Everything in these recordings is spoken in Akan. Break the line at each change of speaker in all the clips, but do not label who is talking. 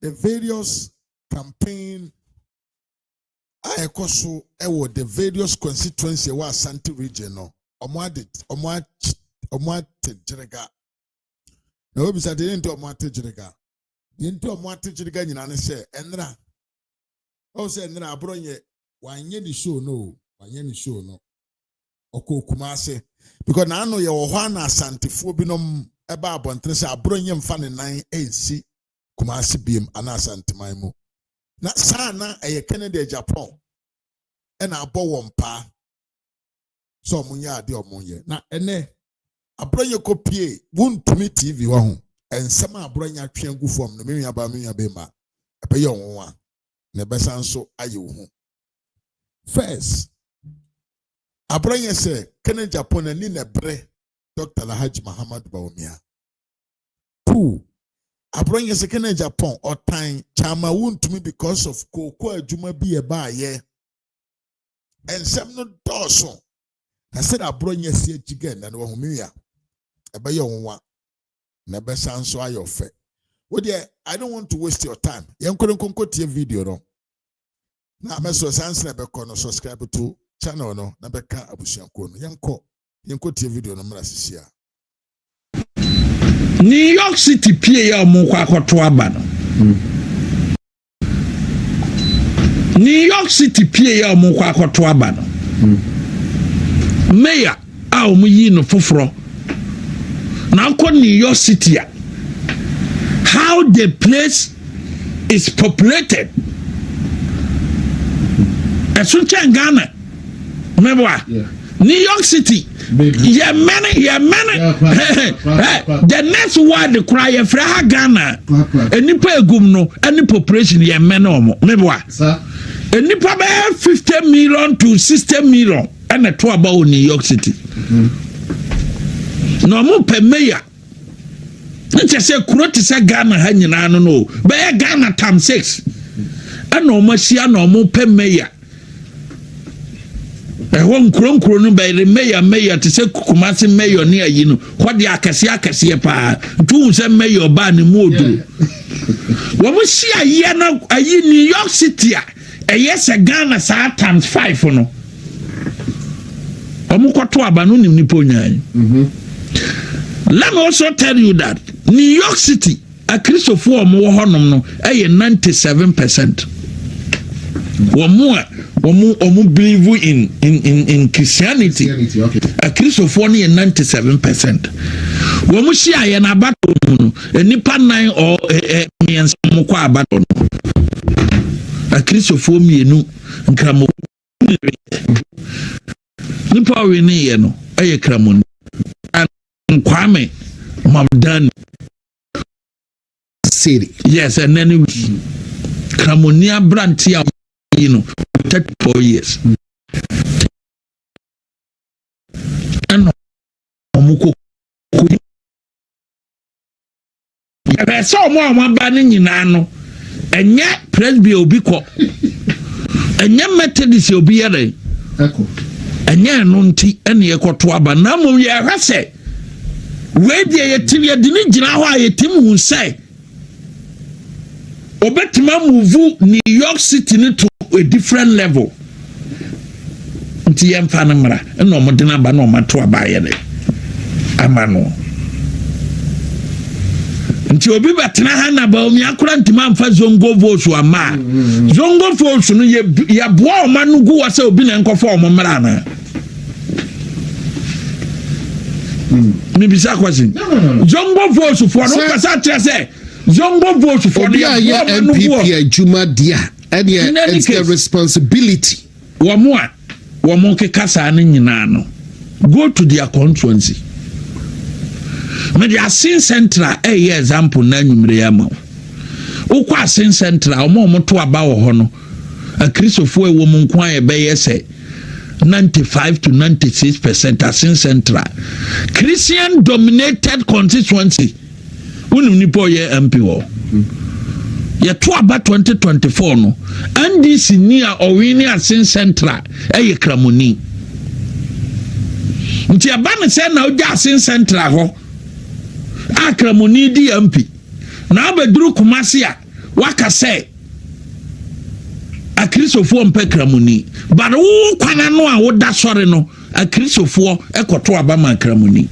The various campaign a ɛkɔ so ɛwɔ the various constituency ɛwɔ Asante Region no, ɔmo ade ɔmo akyi, ɔmo ate gyerega. Na obisa deɛ nti ɔmo ate gyerega. Deɛ nti ɔmo ate gyerega nyinaa ne sɛ ɛnra ɔwɔ sɛ ɛnra Abronye wanyɛ ne show no o, wanyɛ ne show no, ɔkɔ Kumase because n'ano yɛ wɔ hɔ a na Asantefoɔ binom ɛba abɔntene sɛ Abronye mfa ne nan ɛnsi Kumase biem anaa Asanteman mu. Na saa na ɛyɛ Kennedy Agyapong ɛna abɔ wɔn paa sɛ ɔmo nyɛ adeɛ ɔmo yɛ. Na ɛnɛ Abronye kɔ pie Wontumi TV wɔ ho. Nsɛm a Abronye atwe agu fam no, me nua baa, me nua bɛrima, ɛbɛyɛ ɔnwanwa na ɛbɛsan so ayɛ wo ho. First, Abronye sɛ Kennedy Agyapong n'ani na ɛbrɛ Dr. Alhaji Muhammad Bawumia. Two, Abronye sɛ Kennedy Agyapong ɔtan Chairman Wontumi because of kooko adwuma bi ɛbaayɛ. Nsɛm no dɔɔso na sɛ Abronye si akyi gɛ na no wɔn mi wia, ɛbɛyɛ ɔnwanwa na ɛbɛsan so ayɛ ɔfɛ. Wo deɛ, I don't want to waste your time. Yɛn nkɔ nkonko tie video no na mɛsɔ sansan ɛbɛkɔ no. Subscribe to channel no na bɛka abusuakuo no. Yɛnkɔ tie video no mmra sisi a.
New York City pie yɛ ɔmo kɔ akɔto aba no. New York City pie yɛ ɔmo kɔ akɔto aba no, mayor a ɔmo yi no foforɔ na akɔ New York City a, how the place is populated ɛso nkyɛn Ghana mɛboa. New York City yɛ mɛne yɛ mɛne the next word kora yɛfrɛ ha Ghana nipa egum no ɛne population yɛ mɛne ɔmo mɛboa. Nipa bɛyɛ 50 million to 60 million ɛna to aba wɔ New York City na ɔmo pɛ mayor. Nkyɛ sɛ kuro te sɛ Ghana ha nyinaa no bɛyɛ Ghana times six ɛna ɔmo ahyia na ɔmo pɛ mayor. Ɛhɔ nkuro nkuro no bɛyɛ mayor mayor te sɛ Kumasi mayor ne ayi no hɔ de akɛseɛ akɛseɛ paa. Nti wohu sɛ mayor baa ne mu oduro. Wɔn si ayɛ no ayi New York City a ɛyɛ sɛ Ghana saa times five no, wɔn kɔto aba no nim nipa onyaa. Let me also tell you that New York City akristofoɔ a wɔwɔ hɔnom no ɛyɛ 97%. Wɔn mu a wɔn believe in Christianity, akristofoɔ no yɛ 97%. Wɔn si ayɛ n'abatɔ mu no, nipa nan ɔ ɛ ɛ mmiɛnsa wɔn kɔ abatɔ no, akristofoɔ mmienu, nkramo. Nipa a ɔwɛ ne yɛ no ɛyɛ kramoni Kwame Mamdani.
City.
Yes, ɛnɛ ne kramoni aberante a yi no 34 years ɛna ɔmo kɔ kɔ yɛhwɛ sɛ ɔmo a ɔmo aba no nyinaa no, ɛnyɛ Presby obi kɔ, ɛnyɛ Methodist obi yɛ dɛ, ɛnyɛ ɛno nti ɛna yɛkɔto aba, na mmom yɛhwɛ sɛ wei deɛ yɛtim yɛde ne gyina hɔ a yɛtim hu sɛ obɛtumi amove New York City no to a different level, nti yɛmfa no mmara. Ɛna ɔmo de no aba na ɔmo ato aba ayɛ dɛ ama no. Nti obi bɛtena ha na Bawumia akora ntoma amfa Zongo votes ama a, Zongo votes no yɛ yɛboa ɔma no gu hɔ sɛ obi na nkɔfa ɔmo mmara ana? Mibisa question. Zongo votes foɔ no, wopɛ sɛ akyerɛ sɛ Zongo votes foɔ no
Obi a
yɛboa
yɛ
ɔma no gu
NPP
hɔ
adwuma di a ɛneɛ
In any
it's the
case,
responsibility.
Wɔn a wɔn keka saa no nyinaa no, go to their constituency. Mede Asen Central ɛyɛ example na anwummerɛ ama wo. Wokɔ Asen Central, wɔn a wɔto aba wɔ hɔ no, akristofoɔ a ɛwɔ mu nko a yɛbɛyɛ sɛ 95 to 96%. Asen Central, Christian dominated constituency. Wonim nipa a ɔyɛ MP wɔ? Yɛto aba 2024 no, NDC ni a ɔwe ne Asen Central ɛyɛ kramoni. Nti ɛba ne sɛ na wogya Asen Central hɔ a kramoni di MP na abɛduru Kumase a Waka sɛ Akristofoɔ mpɛ Kramoni, but wo kwan ano a woda sɔre no, Akristofoɔ kɔto aba ma Kramoni.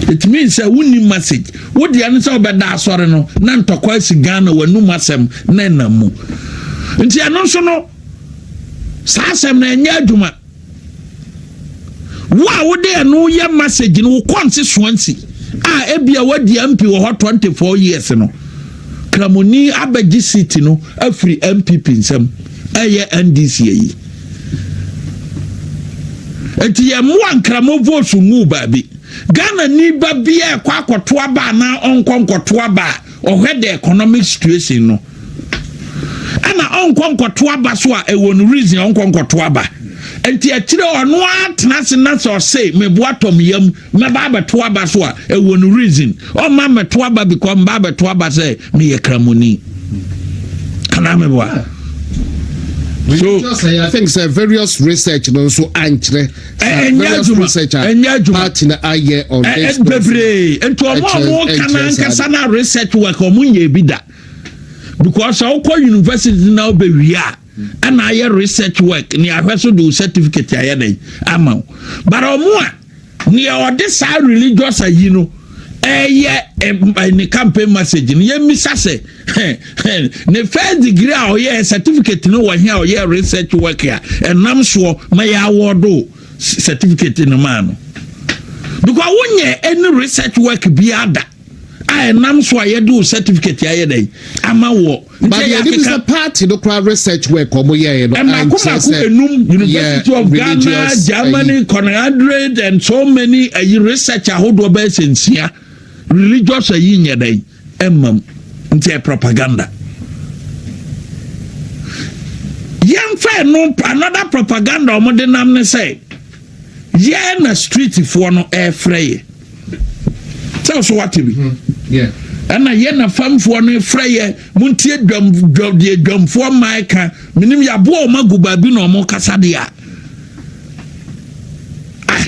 It means sɛ wonni message. Wo deɛ no sɛ wobɛda asɔre no na ntɔkwa asi Ghana w'anum asɛm na ɛnam mu. Nti ɛno nso no, saa asɛm no ɛnyɛ adwuma. Wo a wode ɛno yɛ message no, wo constituency a ebia wadi MP wɔ hɔ 24 years no, Kramoni abɛgye seat no afiri NPP nsam ɛyɛ NDC ayi. Nti yɛn mmoa Nkramo votes ngu baabi. Ghana ni ba bia ɛkɔ akɔto aba anaa ɔnkɔ nkɔto aba a, ɔhwɛ the economic situation no. Ɛna ɔnkɔ nkɔto aba so a, ɛwɔ no reason ɔnkɔ nkɔto aba. Nti akyire ɔno atena ase na sɛ ɔse meboa tɔm yam mɛba abɛto aba so a, ɛwɔ no reason ɔma mɛto aba, because mba abɛto aba sɛ meyɛ Kramoni anaa meboa.
So I think sɛ various research no nso ankyerɛ.
Ɛnyɛ adwuma, ɛnyɛ adwuma.
Party na ayɛ on
this bebree. Nti ɔmo a ɔmo ka na ankasa na research work ɔmo nyɛ bi da, because sɛ wokɔ university na wobɛwie a, ɛna ayɛ research work ne ahwɛ so de wo certificate ayɛ dɛn ama wo. But ɔmo a nea ɔde saa religious ayi no ɛyɛ ne campaign message no, yɛmmisa sɛ ne first degree a ɔyɛ certificate no wɔ he a ɔyɛ research work a ɛnam soɔ ma yɛ awɔdo certificate no maa no? Because wonyɛ any research work biara da a ɛnam so a yɛde wo certificate ayɛ dɛn ama wɔ.
But yɛde bi sɛ party no kora research work ɔmo yɛɛ no.
Ɛmako mako enum, University of Ghana, Germany, Conradred and so many ayi research ahodoɔ bɛyɛ sɛ 6, religious ayi nyɛ dɛn ɛmam. Nti ɛ propaganda yɛmfa no. Another propaganda ɔmo de nam ne sɛ yɛn na street foɔ no ɛɛfrɛ yɛ sɛ ɔso wate bi. Ɛna yɛn na famfoɔ no frɛ yɛ, montie dwam dwam deɛ dwamfoɔ mmaa ka. Menim yɛaboa ɔmo agu baabi na ɔmo kasa deɛ a, ah,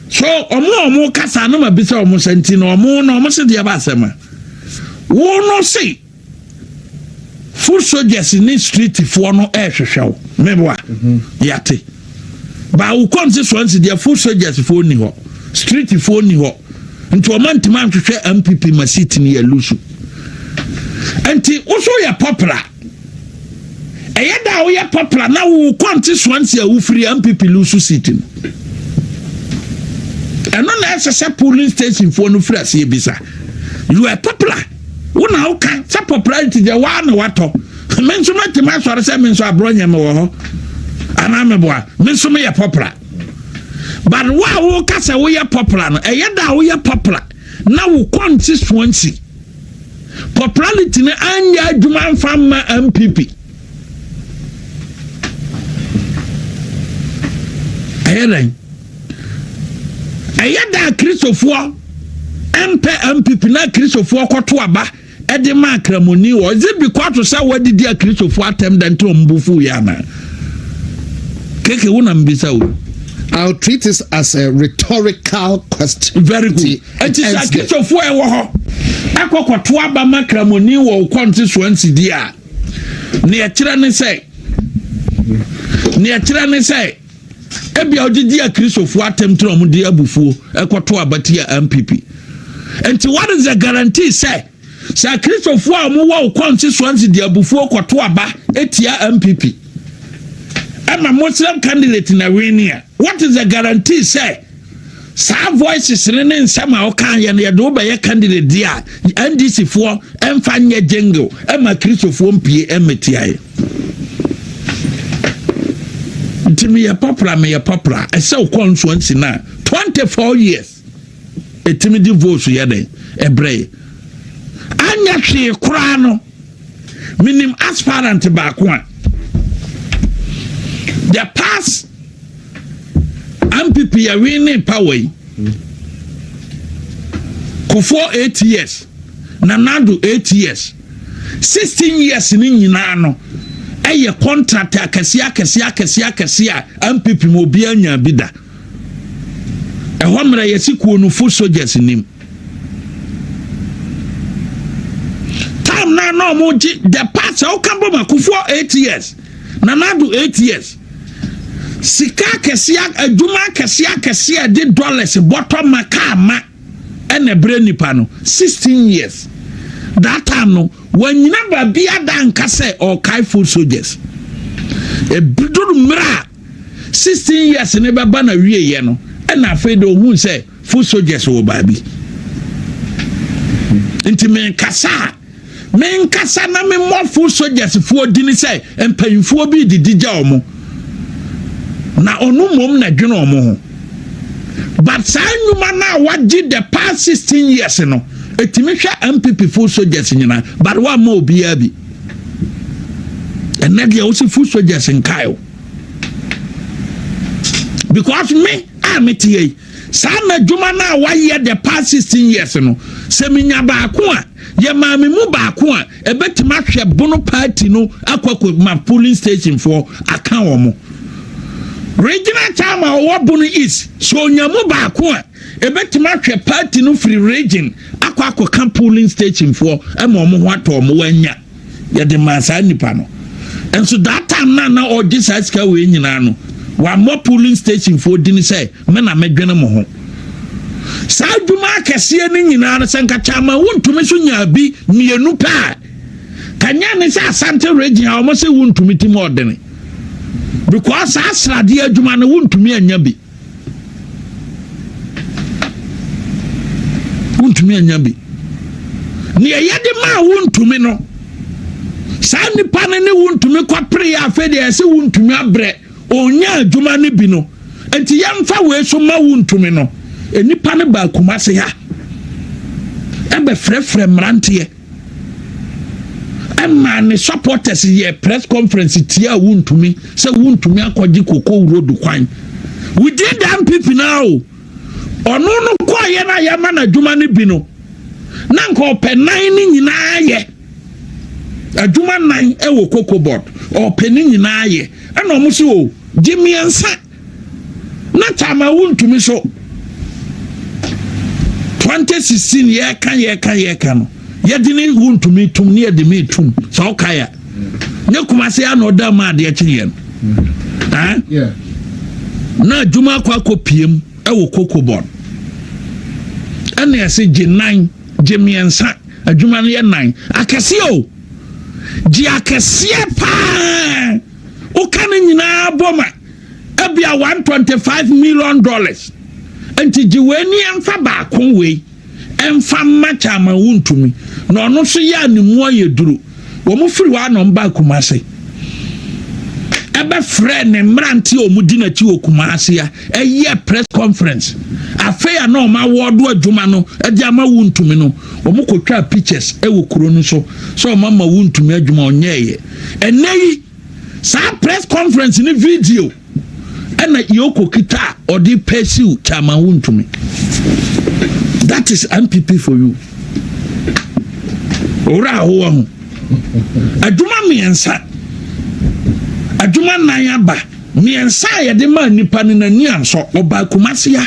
so ɔmo a ɔmo kasa no ma bisa ɔmo sɛ nti na ɔmo na ɔmo se deɛ ba asɛm a wo no se foot soldiers ne streetfoɔ no ɛɛhwehwɛ wo meboa yɛate ba wo constituency deɛ, foot soldiers foɔ ni hɔ, streetfoɔ ni hɔ, nti ɔma ntoma nhwehwɛ NPP ma seat no yɛ lose. Nti woso yɛ popular, ɛyɛ da a woyɛ popular na wo constituency a wofiri NPP lose seat no, ɛno na ɛsɛ sɛ polling station foɔ no firi aseɛ bisa. You are popular, wo na woka sɛ popularity deɛ waa na watɔ. Me nso mɛtumi asɔre sɛ me nso aborɔ nyɛ me wɔ hɔ anaa meboa, me nso meyɛ popular. But wo a woka sɛ woyɛ popular no, ɛyɛ da a woyɛ popular na wo constituency popularity no anyɛ adwuma mfa mma NPP, ɛyɛ dɛn? Ɛyɛ da a Kristofoɔ mpɛ NPP na Kristofoɔ kɔto aba ɛde ma Akramoni wɔ, is it because sɛ wɔadidi Akristofoɔ atɛm da nti ɔmo bu yɛ ana keke wo na mbisa wo?
I'll treat this as a rhetorical question.
Very good. Nti sɛ Akristofoɔ ɛwɔ hɔ ɛkɔ kɔto aba ma Kramoni wɔ constituency di a, neɛ kyerɛ ne sɛ ebia ɔgyegye Akristofoɔ atɛm tena ɔmo de abufuo ɛkɔto aba tia NPP. Nti what is the guarantee sɛ Akristofoɔ a wɔwɔ wo constituency de abufuo kɔto aba etia NPP ɛma Muslim candidate na win a, what is the guarantee sɛ saa voices ne ne nsɛm a ɔka yɛ no yɛde wobɛyɛ candidate di a, NDC foɔ ɛmfa nyɛ jingle ɛma Kristofoɔ mpie ɛmɛtia yɛ? Nti meyɛ popular, meyɛ popular, ɛsɛ wo constituency no a 24 years ɛtumi de votes yɛ dɛn ɛbrɛ yɛ anyɛ hwee koraa no. Menim aspirant baako a the past NPP yɛ winning power yi, Kufuor 8 years, Nana Addo 8 years, 16 years ne nyinaa no ɛyɛ contract akɛseɛ akɛseɛ akɛseɛ akɛseɛ a NPP mu obiara nya bi da. Ɛhɔ mmerɛ yɛsi kuo no foot soldiers nim. Time na ɔmo gye the past, sɛ ɔka bɔ ma Kufuor 8 years, Nana Addo 8 years, sika akɛseɛ, adwuma akɛseɛ akɛseɛ a ɛde dollars bɔtɔ ma kaa ma ɛna ɛbrɛ nipa no 16 years. That time no, wɔnyina baabi ada nka sɛ ɔkae foot soldiers. Ebiduru mmerɛ a 16 years ne bɛba na wieɛ no, ɛna afei de ohun sɛ foot soldiers wɔ baabi. Nti menkasa a, menkasa na memmɔ foot soldiers foɔ dini sɛ mpanyinfoɔ bi didi gya wɔn na ɔno mmom na dwene wɔn ho. But saa nnwuma no a wagye the past 16 years no, etumi hwɛ NPP foot soldiers nyinaa, but wamma obiara bi. Ɛnɛ deɛ, wosi foot soldiers nkae o, because me a mete yi, saa na adwuma no a wayɛ the past 16 years no, sɛ menya baako a yɛ maame mu baako a ɛbɛtumi ahwɛ Bono party no akɔ akɔ ma polling station foɔ aka wɔn, regional chairman a ɔwɔ Bono East, sɛ onya mu baako a ɛbɛtumi ahwɛ party no firi region akɔ akɔka polling station foɔ ɛma wɔn ho atɔ wɔn, wanya yɛde maa saa nipa no. Nso that time na ɔgye saa sika wei nyinaa no, wammɔ polling station foɔ dini sɛ me na medwene mo ho. Saa adwuma akɛseɛ no nyinaa no, sɛ nka Chairman Wontumi so nya bi mmienu pɛ a, kanya ne sɛ Asante Region a wɔn sɛ Wontumi ti mu ɔdene, because saa sradeɛ adwuma no, Wontumi anya bi, Wontumi anya bi. Nea yɛde maa Wontumi no, saa nipa no ne Wontumi kɔpere yɛ. Afei deɛ, ɛsɛ Wontumi abrɛ onya adwuma no bi no, nti yɛmfa wei so ma Wontumi no. Nipa no ba Kumase ha, ɛbɛfrɛfrɛ mmeranteɛ ɛma ne supporters yɛ press conference tia Wontumi sɛ Wontumi akɔgye Cocoa Road kwan within the NPP. Now o, ɔno no kɔɔyɛ no a yɛma no adwuma no bi no, na nka ɔpɛ nan no nyinaa yɛ adwuma nan ɛwɔ Cocoa Board, ɔpɛ ne nyinaa yɛ. Ɛna ɔmo sɛ o gye mmiɛnsa na Chairman Wontumi so 2016 yɛka yɛka yɛka no, yɛde ne Wontumi tum ne yɛde me tum sɛ ɔkae a, nye Kumase a na ɔda mu adeɛ kyeeɛ no na adwuma akɔ piem ɛwɔ Cocoa Board. Ɛna yɛsɛ gye nan, gye mmiɛnsa, adwuma no yɛ nan akɛseɛ o, gye akɛseɛ paa. Woka no nyinaa bɔ ma ebia $125 million, nti gye wei ni ɛmfa baako wei ɛmfa mma Chairman Wontumi. Na ɔno nso yɛ a ne mu ayɛ duru. Wɔn firi hɔ a na ɔmo ba Kumase, ɛbɛfrɛ ne mmerante a wɔn di n'akyi wɔ Kumase a ɛyɛ press conference. Afei a na wɔn awɔɔdo adwuma no ɛde ama Wontumi no, wɔn kɔtwa pictures ɛwɔ kuro no so sɛ wɔn ama Wontumi adwuma. Ɔnyɛɛyɛ. Ɛnɛ yi, saa press conference ne video ɛna yoko kita a ɔde pursue Chairman Wontumi. That is NPP for you. Owura ahoɔ ho adwuma mmiɛnsa, adwuma nan aba mmiɛnsa a yɛde maa nipa no n'ani ansɔ. Ɔbaa Kumase a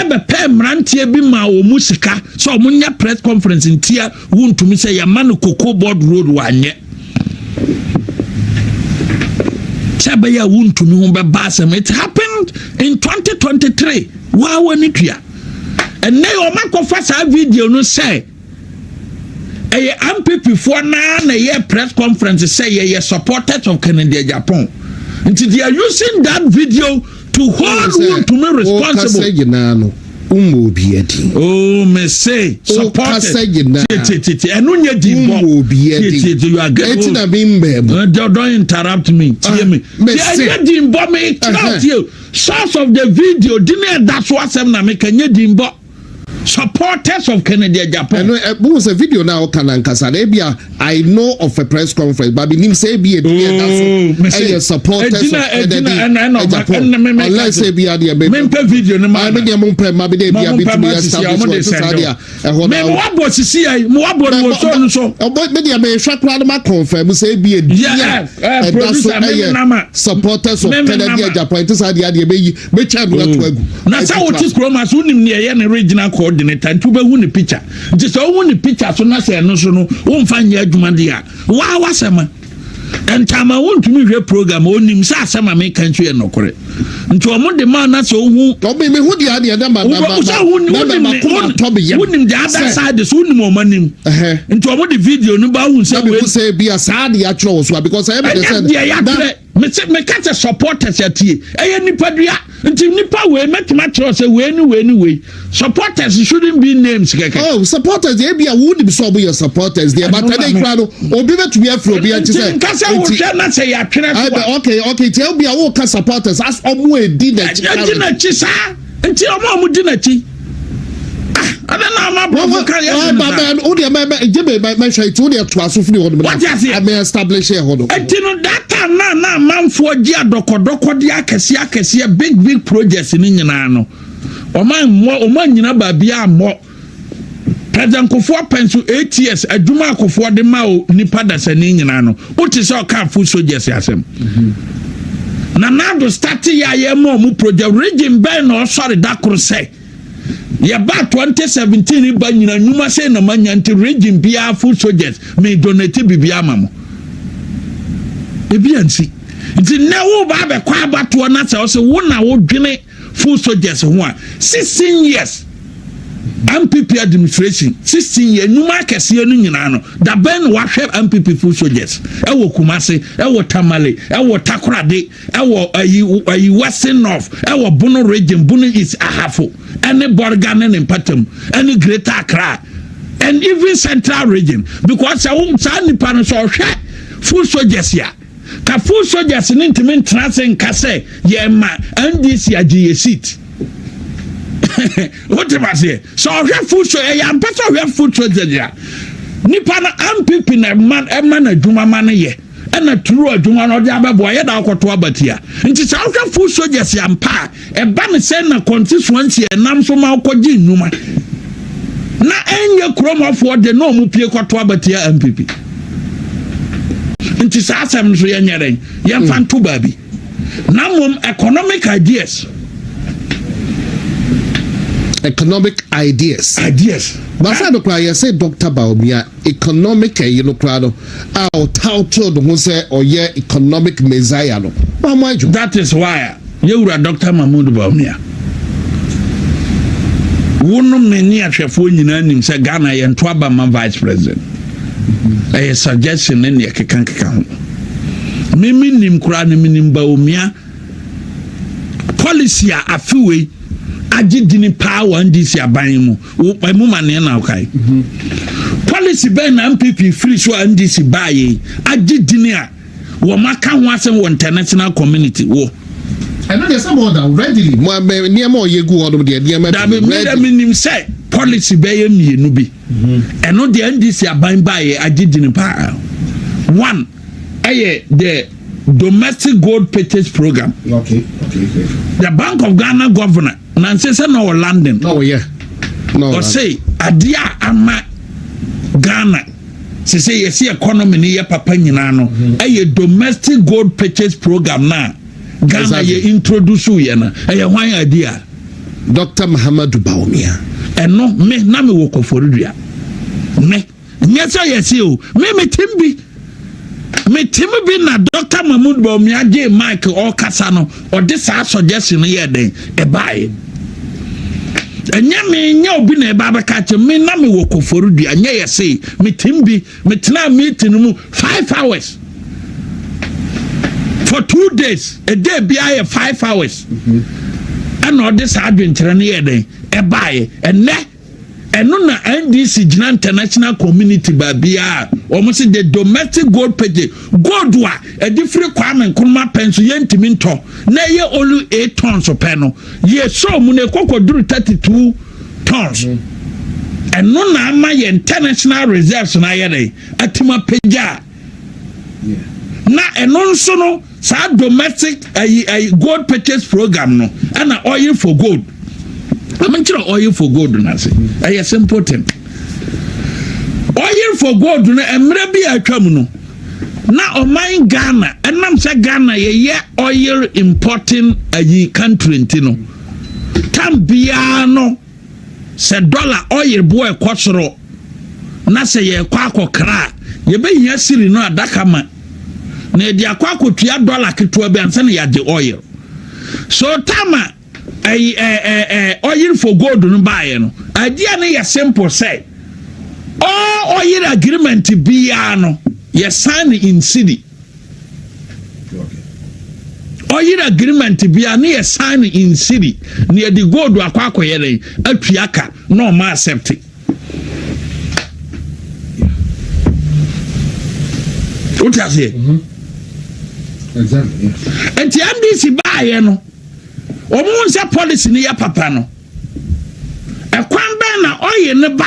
ɛbɛpɛ mmeranteɛ bi maa wɔn mu sika sɛ wɔn nyɛ press conference ntia Wontumi sɛ yɛma no Cocoa Board road, wanyɛ sɛ ɛbɛyɛ a Wontumi ho bɛba asɛm. It happened in 2023. Waa wɔ ne tua. Ɛnɛ yi, wɔn akɔfa saa video no sɛ ɛyɛ NPP foɔ naa na ɛyɛ press conference sɛ yɛyɛ supporters of Kennedy Agyapong, nti they are using that video to hold Wontumi responsible.
Wokasa nyinaa no, wmmɔ obi adi.
Oh, mese supporters.
Wokasa nyinaa.
Tie, tie, tie, ɛno nyɛ di bɔ.
Wmmɔ obi adi.
Tie, tie, you are getting
Eti na mi mbɛ mu.
Don't interrupt me. Tie me.
Mese.
Tie, ɛnyɛ di bɔ me kyerɛ. Tie, source of the video di ne ɛda so asɛm na meka, nyɛ di bɔ supporters of Kennedy Agyapong.
Ɛno ɛ buhu sɛ video na ɔka na nkasa na ebi a I know of a press conference, but mi nim sɛ ebi ebi ɛda
Oh,
so
mese,
ɛyɛ supporters of
ɛgyina-
Kennedy
ɛna
Agyapong
me-
unless ebi adeɛ bɛ
Mempɛ video no ma
mi deɛ mo mpɛ ma bi de ebi
Ma
a
mo
bi
mpɛ
tumi
ma sisi a,
establish
ɔmo de
wɔ sisan
send
deɛ ɛhɔ
me mo wabɔ sisi yɛ mo wabɔ no wɔ so no so.
Ɔbɔ mi deɛ mi hwɛ koraa no ma confirm sɛ ebi ebi
Yeah,
a ɛda so
producer, me me nama.
ɛyɛ supporters of
Me me
Kennedy
nama.
Agyapong nti saa deɛ adeɛ bɛyi bɛtwa no ato agu.
Na sɛ wote kurom a so, wonim neɛ ɛyɛ ne regional coordinator. coordinator, nti wobɛhu ne picture. Nti sɛ wohu ne picture so na sɛ ɛno so no womfa nyɛ adwuma deɛ a, waa wasɛm a ntama wontumi hwɛ program, onim sɛ asɛm a meka nso yɛ nɔkorɛ. Nti ɔmo de maa na sɛ wohu
Ɔmo mi hu deɛ adeɛ dɛ ma ma ma ma ma kuma tɔ mi yam.
Wonim the other side so, wonim ɔmo anim. Nti ɔmo de video no ba wohu sɛ
Na mi hu sɛ bi a saa de atwerɛ wɔ so a, because ɛyɛ mi de
ɛnyɛ
sɛ
deɛ yɛatwerɛ. Mese meka sɛ supporters atie, ɛyɛ nipadua. Nti nipa wei mɛtumi akyerɛ sɛ wei ne wei ne wei. Supporters shouldn't be names kɛkɛ.
Oh, supporters deɛ, ebi a wo nim sɛ ɔmo yɛ supporters deɛ, but ɛnɛ kura no obi bɛtumi afiri obi akyi sɛ
Nti nka sɛ wohwɛ na sɛ yɛatwerɛ so a
Okay, nti ebi a wo ka supporters as ɔmo edi n'akyi.
Ɛdi n'akyi saa. Nti ɔmo a ɔmo di n'akyi, ah, ɛdɛ na ama aborɔfo ka yɛ
Wɔn
ne saa.
O deɛ mɛ mɛ gye mɛ mɛ mɛhwɛ, nti o deɛ to aso firi hɔ nom.
Wate aseɛ?
Ɛmɛ establish yɛ hɔ nom.
Ɛnti no, that time na amanfoɔ gye adɔkɔdɔkɔde akɛseɛ akɛseɛ, big big projects ne nyinaa no, ɔma mmɔ, ɔma nyina baabi a mmɔ. President Kufuor pɛn so 8 years, adwuma Akufoɔ de ma o nipa dasani nyinaa no, wote sɛ ɔka foot soldiers asɛm? Na Nado start yɛ a yɛma ɔmo project, region bɛn na ɔsɔre da koro sɛ yɛba 2017 ba nyina nnwuma sɛ na manya, nti region biara foot soldiers me donate biribi ama mo? Ebi ansi. Nti nnɛ wo ba abɛkɔ abatoɔ na sɛ ɔsɛ wo na wodwene foot soldiers ho a, 16 years NPP administration, 16 years, nnwuma akɛseɛ no nyinaa no, dabɛn na wahwɛ NPP foot soldiers ɛwɔ Kumase, ɛwɔ Tamale, ɛwɔ Takoradi, ɛwɔ ayi Western North, ɛwɔ Bono Region, Bono East, Ahafo ɛne Bɔrga ne ne mpatam, ɛne Greater Accra and even Central Region? Because sɛ wo saa nipa no sɛ ɔhwɛ foot soldiers a, ka foot soldiers ne ntumi ntena ase nka sɛ yɛma NDC agye yɛ seat. Wote ma seɛ sɛ ɔhwɛ foot soldiers, ɛyɛ ampɛ sɛ ɔhwɛ foot soldiers a, nipa no NPP na ɛma no adwuma ma no yɛ, ɛna turu adwuma no ɔde abɛboa yɛda akɔto abatia. Nti sɛ wohwɛ foot soldiers ampa a, ɛba ne sɛ na constituency ɛnam so ma wokɔgye nnwuma na ɛnyɛ kuromɔfoɔ de na ɔmo pie kɔto abatia NPP. Nti saa asɛm nso yɛnyɛ dɛn, yɛmfa nto baabi. Na mmom economic ideas.
Economic ideas.
Ideas.
Basa no koraa yɛsɛ Dr Bawumia economic ɛyi no koraa no a ɔtitle ne ho sɛ ɔyɛ economic messiah no, wɔn mo adwuma.
That is why yɛwura Dr Mahmood Bawumia, wo no me ne ahwɛfoɔ nyinaa nim sɛ Ghana yɛnto aba ma vice president, ɛyɛ suggestion ne neɛ keka ho. Meme nim koraa no, menim Bawumia policy a afe wei agye dini paa wɔ NDC aban mu. Ɛmu ma neɛ na wokae policy bɛn na NPP firi so a NDC baayɛ agye dini a wɔn aka ho asɛm wɔ international community wɔ?
Ɛno deɛ sɛ mo ɔda readily mo mɛ nneɛma a ɔyɛ gu hɔ nom deɛ, nneɛma
Dabi, mi dɛ mi nim sɛ policy bɛyɛ mmienu bi, ɛno deɛ NDC aban baayɛ agye dini paa. One ɛyɛ the domestic gold purchase program. The Bank of Ghana governor nansi sɛ na ɔwɔ London.
Na ɔyɛ na ɔwɔ.
Ɔse adeɛ a ama Ghana sese yɛsi economy ni yɛ papa nyinaa no, ɛyɛ domestic gold purchase program na Ghana yɛ introduce yɛ no. Ɛyɛ hwan idea?
Dr Mahamadu Bawumia.
Ɛno me na me wɔ Kɔfɔridua. Me nyɛ sɛ yɛsi o, me tim bi, me tim bi na Dr Mahmood Bawumia gye mic ɔkasa no, ɔde saa suggestion no yɛ den ɛbaeɛ. Ɛnyɛ me, nyɛ obi na ɛba abɛka kyerɛ me. Na me wɔ Kɔfɔridua, nyɛ yɛ se me tim bi. Me tena meeting no mu 5 hours for 2 days, a day biara yɛ 5 hours, ɛna ɔde saa adwenkyerɛ no yɛ den ɛbaeɛ. Ɛnɛ ɛno na NDC gyina international community baabiara, wɔn sɛ the domestic gold purchase, gold a ɛde firi Kwame Nkrumah pɛn so yɛntumi ntɔ na ɛyɛ only 8 tons pɛ no, yɛ so mu na ɛkɔkɔ duru 32 tons. Ɛno na ama yɛ international reserves na ayɛ dɛ atim apagya. Na ɛno nso no, saa domestic ayi gold purchase program no, ɛna oil for gold. Ɛmo nkyerɛ oil for gold na ase ɛyɛ simple thing. Oil for gold no, mmerɛ bi a atwa mu no na ɔman Ghana, ɛnam sɛ Ghana yɛyɛ oil importing ayi country nti no, tam biara no Sɛ dollar oil boɔ ɛkɔ soro na sɛ yɛkɔ akɔkra a, yɛbɛhia cedi no adaka ma na yɛde akɔ akɔtua dollar ketewa bi ansa na yɛagye oil. So tama ɛyi ɛ ɛ ɛ oil for gold no baayɛ no, idea no yɛ simple sɛ all oil agreement biara no, yɛ sign in cedi. Oil agreement biara ne yɛ sign in cedi na yɛde gold akɔ akɔyɛ dɛ atua ka na ɔma accept. Wote aseɛ?
Exactly. Yeah.
Nti NDC baayɛ no, wɔn ho sɛ policy no yɛ papa no, ɛkwan bɛn na ɔyɛ ne ba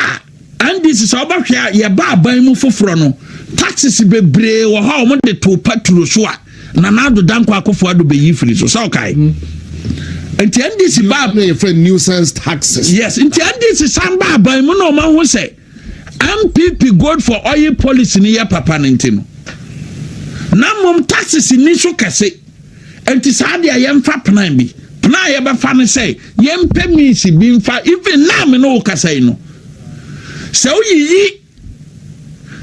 a NDC sɛ ɔbɛhwɛ a yɛba aban mu foforɔ no, taxes bebree wɔ hɔ a wɔn de to petrol so a Nana Addo Dankwa Akufo Addo bɛyi firi so sɛ ɔkae. Nti NDC ba
No, your friend, nuisance taxes.
Yes, nti NDC san ba aban mu na ɔmo aho sɛ NPP gold for oil policy ni yɛ papa ne nti no, na mmom taxes ni so kɛse. Nti saa deɛ, yɛmfa plan bi. Plan a yɛbɛfa no sɛ yɛmpɛ means bi mfa. Even now me ne wo kasa yi no, sɛ woyiyi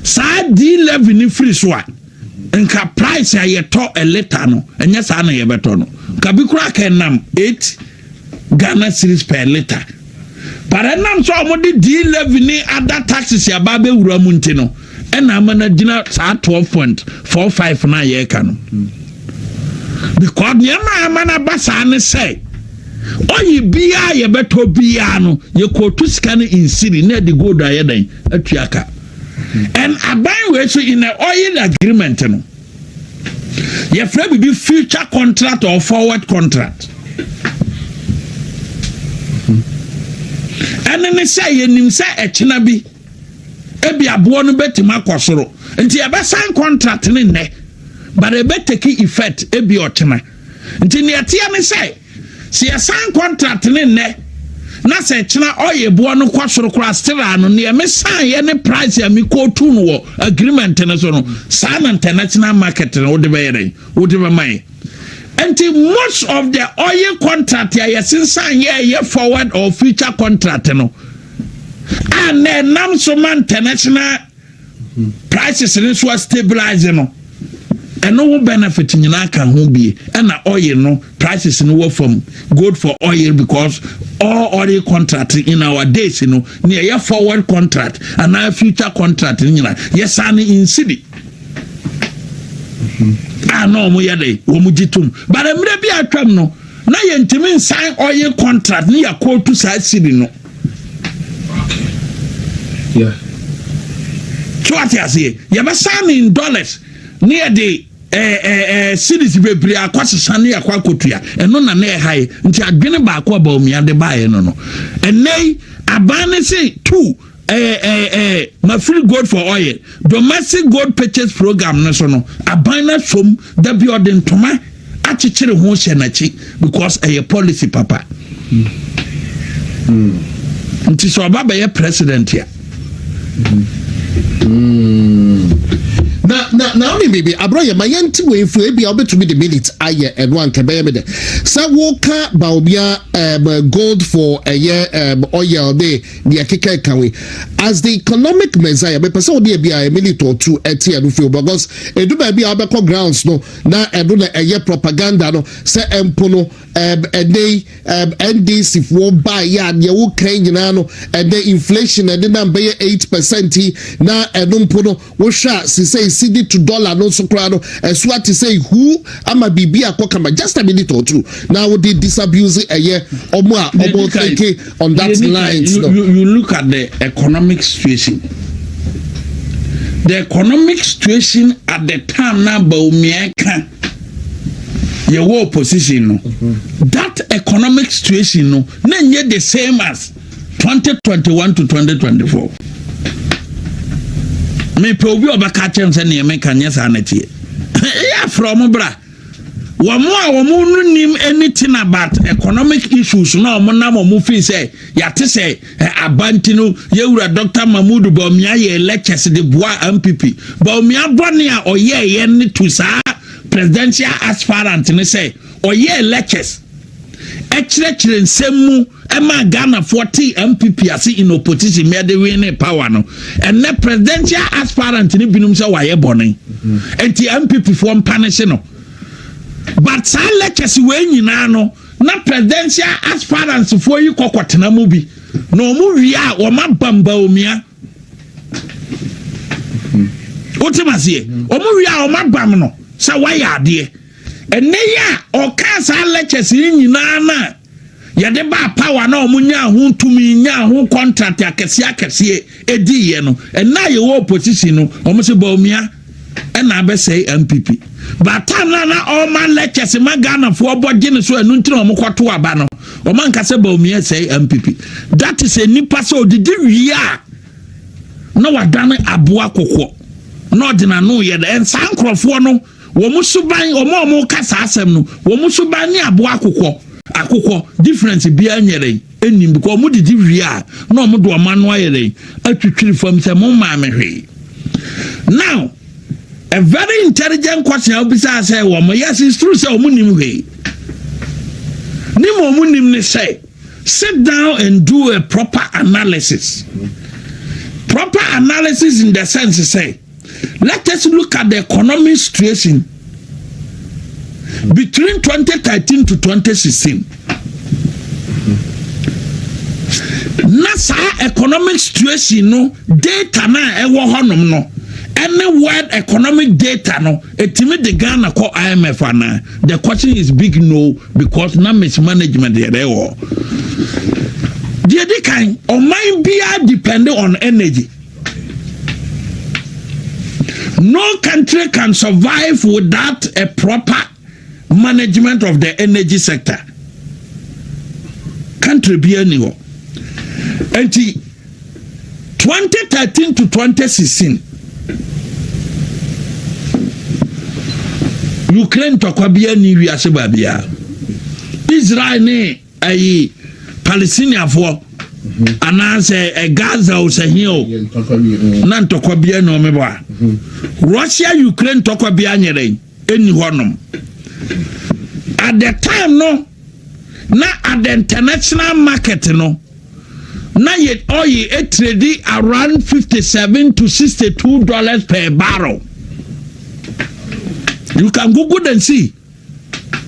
saa D levy ni firi so a, nka price a yɛtɔ a litre no, ɛnyɛ saa na yɛbɛtɔ no. Nka bi koraa ka nam 8 Ghana cedis per litre, but ɛnam sɛ ɔmode D levy ne other taxes aba abɛwura mu nti no, ɛna ama no gyina saa 12.45 no a yɛreka no, because nneɛma a ama no aba saa ne sɛ ɔyɛ biara yɛbɛtɔ biara no, yɛkɔɔtu sika no in cedi na ɛde gold ayɛ dɛn atua ka. And aban wei so, in a oil agreement no, yɛfrɛ biribi future contract or forward contract. Ɛne ne sɛ yɛnim sɛ ɛkyena bi ebi aboɔ no bɛtumi akɔ soro, nti yɛbɛsan contract ne nnɛ, but ɛbɛtake effect ebi ɔkyena. Nti nea ɛteɛ ne sɛ yɛsan contract ne nnɛ na sɛ kyena ɔyɛ boɔ no kɔ soro koraa, still ano nea mesan yɛ ne price a mekɔtu no wɔ agreement no so no, saa na international market no wode bɛyɛ dɛn, wode bɛma yɛ. Nti most of the oil contract a yɛsensan yɛ yɛ forward or future contract no a na ɛnam so ma international prices no so stabilize no, ɛno ho benefit nyinaa ka ho bie ɛna oil no prices no wɔ fam. Gold for oil, because all oil contract in our days no, ne ɛyɛ forward contract anaa future contract no nyinaa, yɛsan in cedi a na wɔn yɛ de wɔn gye tom. But mmerɛ bi atwam no na yɛntumi nsan oil contract ne yɛakɔɔtu saa cedi no. So ate aseɛ, yɛbɛsan ne in dollars ne yɛde cedis bebree akɔsesa ne yɛakɔ akɔtua. Ɛno na ne ɛha yi. Nti adwene baako a Bawumia de baeɛ no, ɛnɛ yi aban ne se two ɛɛ ɛɛ ɛɛ mafiri gold for oil domestic gold purchase program no so no, aban no asom dabi ɔde ntoma akyekyere ho hyɛ n'akyi because ɛyɛ policy papa. Nti sɛ ɔba bɛyɛ president a,
Na wone biribi aborɔ yɛ ma yɛnte wei fo ebi a wobɛtumi de minute ayɛ ɛno anka ɛbɛyɛ me dɛ sɛ woka Bawumia gold for ɛyɛ oil de deɛ keka ka wei as the economic messiah. Mepɛ sɛ wode bi a minute or two ɛte ɛno fio, because ɛdu baabi a wobɛkɔ grounds no na ɛno na ɛyɛ propaganda no sɛ ɛmpo no ɛnɛ yi NDC foɔ baayɛ a deɛ wokan nyinaa no, ɛnɛ inflation ɛde nam bɛyɛ 8% yi, na ɛno mpo no wohwɛ a sisɛ cedi to dollar no nso koraa no ɛso ate sɛ hu ama biribi akɔ kama. Just a minute or two na wode disabuse ɛyɛ ɔmo a ɔmo thinking on that lines no.
You look at the economic situation, the economic situation at the time na Bawumia ka yɛwɔ opposition no, that economic situation no na nye the same as 2021 to 2024. Mepɛ obi a ɔbɛka kyerɛ m sɛ nea meka nyɛ saa nɛteɛ. Ɛyɛ afrɛ ɔmo bra, wɔn a wɔn no nim anything about economic issues na wɔn nam wɔn fi sɛ yàte sɛ ɛ abanti no, yɛwura Dr Mahmood Bawumia yɛ lectures de boa NPP. Bawumia bɔne a ɔyɛ yɛ ne to saa presidential aspirant ne sɛ ɔyɛ lectures ɛkyerɛkyerɛ nsɛm mu. Ɛma Ghanafoɔ te NPP ase in opposition, mɛde win ne power no. Ɛnɛ presidential aspirant ne binom sɛ wayɛ bɔne nti NPP foɔ mpanehye no, but saa lectures wei nyinaa no na presidential aspirants foɔ yi kɔkɔtena mu bi na wɔn wie a, wɔn abam Bawumia. Wotem aseɛ? Wɔn wie a, wɔn abam no sɛ wayɛ adeɛ. Ɛnɛ yi a ɔka saa lectures yi nyinaa na yɛde ba power na wɔn nya ho tumi, nya ho contract akɛseɛ akɛseɛ edi yɛ no, ɛnna a yɛwɔ opposition no, wɔn sɛ Bawumia ɛna abɛsɛe NPP. But time na ɔma lectures ma Ghanafoɔ bɔ gye ne so, ɛno ntina wɔn kɔto aba no, wɔn ankasa Bawumia sɛe NPP. That is a nipa sɛ odidi wie a na wadane aboa kɔkɔ na ɔde n'ano yɛ dɛ. Nsaa nkurɔfoɔ no, wɔn suban, wɔn a wɔn ka saa asɛm no, wɔn suban ne aboa akokɔ akokɔ difference biara nyɛ ɛnim, because wɔn didi wie a na wɔn de wɔn ano ayɛ dɛ atwitwiri fam sɛ mo maame hwee. Now, a very intelligent question a wobisa sɛ wɔn, yes, it's true sɛ wɔn nim hwee ne ma wɔn nim ne sɛ sit down and do a proper analysis. Proper analysis in the sense say, let us look at the economic situation between 2013 to 2016. Na saa economic situation no data na ɛwɔ hɔnom no ɛne world economic data no, etimi de Ghana kɔ IMF ana? The question is big no, because na mismanagement yɛ dɛ wɔ. Deɛ di kan, ɔman biara depend on energy. No country can survive without a proper management of the energy sector. Country biara ni hɔ. Nti 2013 to 2016, Ukraine ntɔkwa biara ni wiase baabiara, Israel ne ayi Palestiniafoɔ anaasɛ Gaza o, sɛ hin o, na ntɔkwa biara na ɔmebɔ a Russia Ukraine ntɔkwa biara nyɛ ɛni hɔnom. At the time no, na at the international market no, na yɛ oil etrade around $57 to $62 per barrel. You can google and see.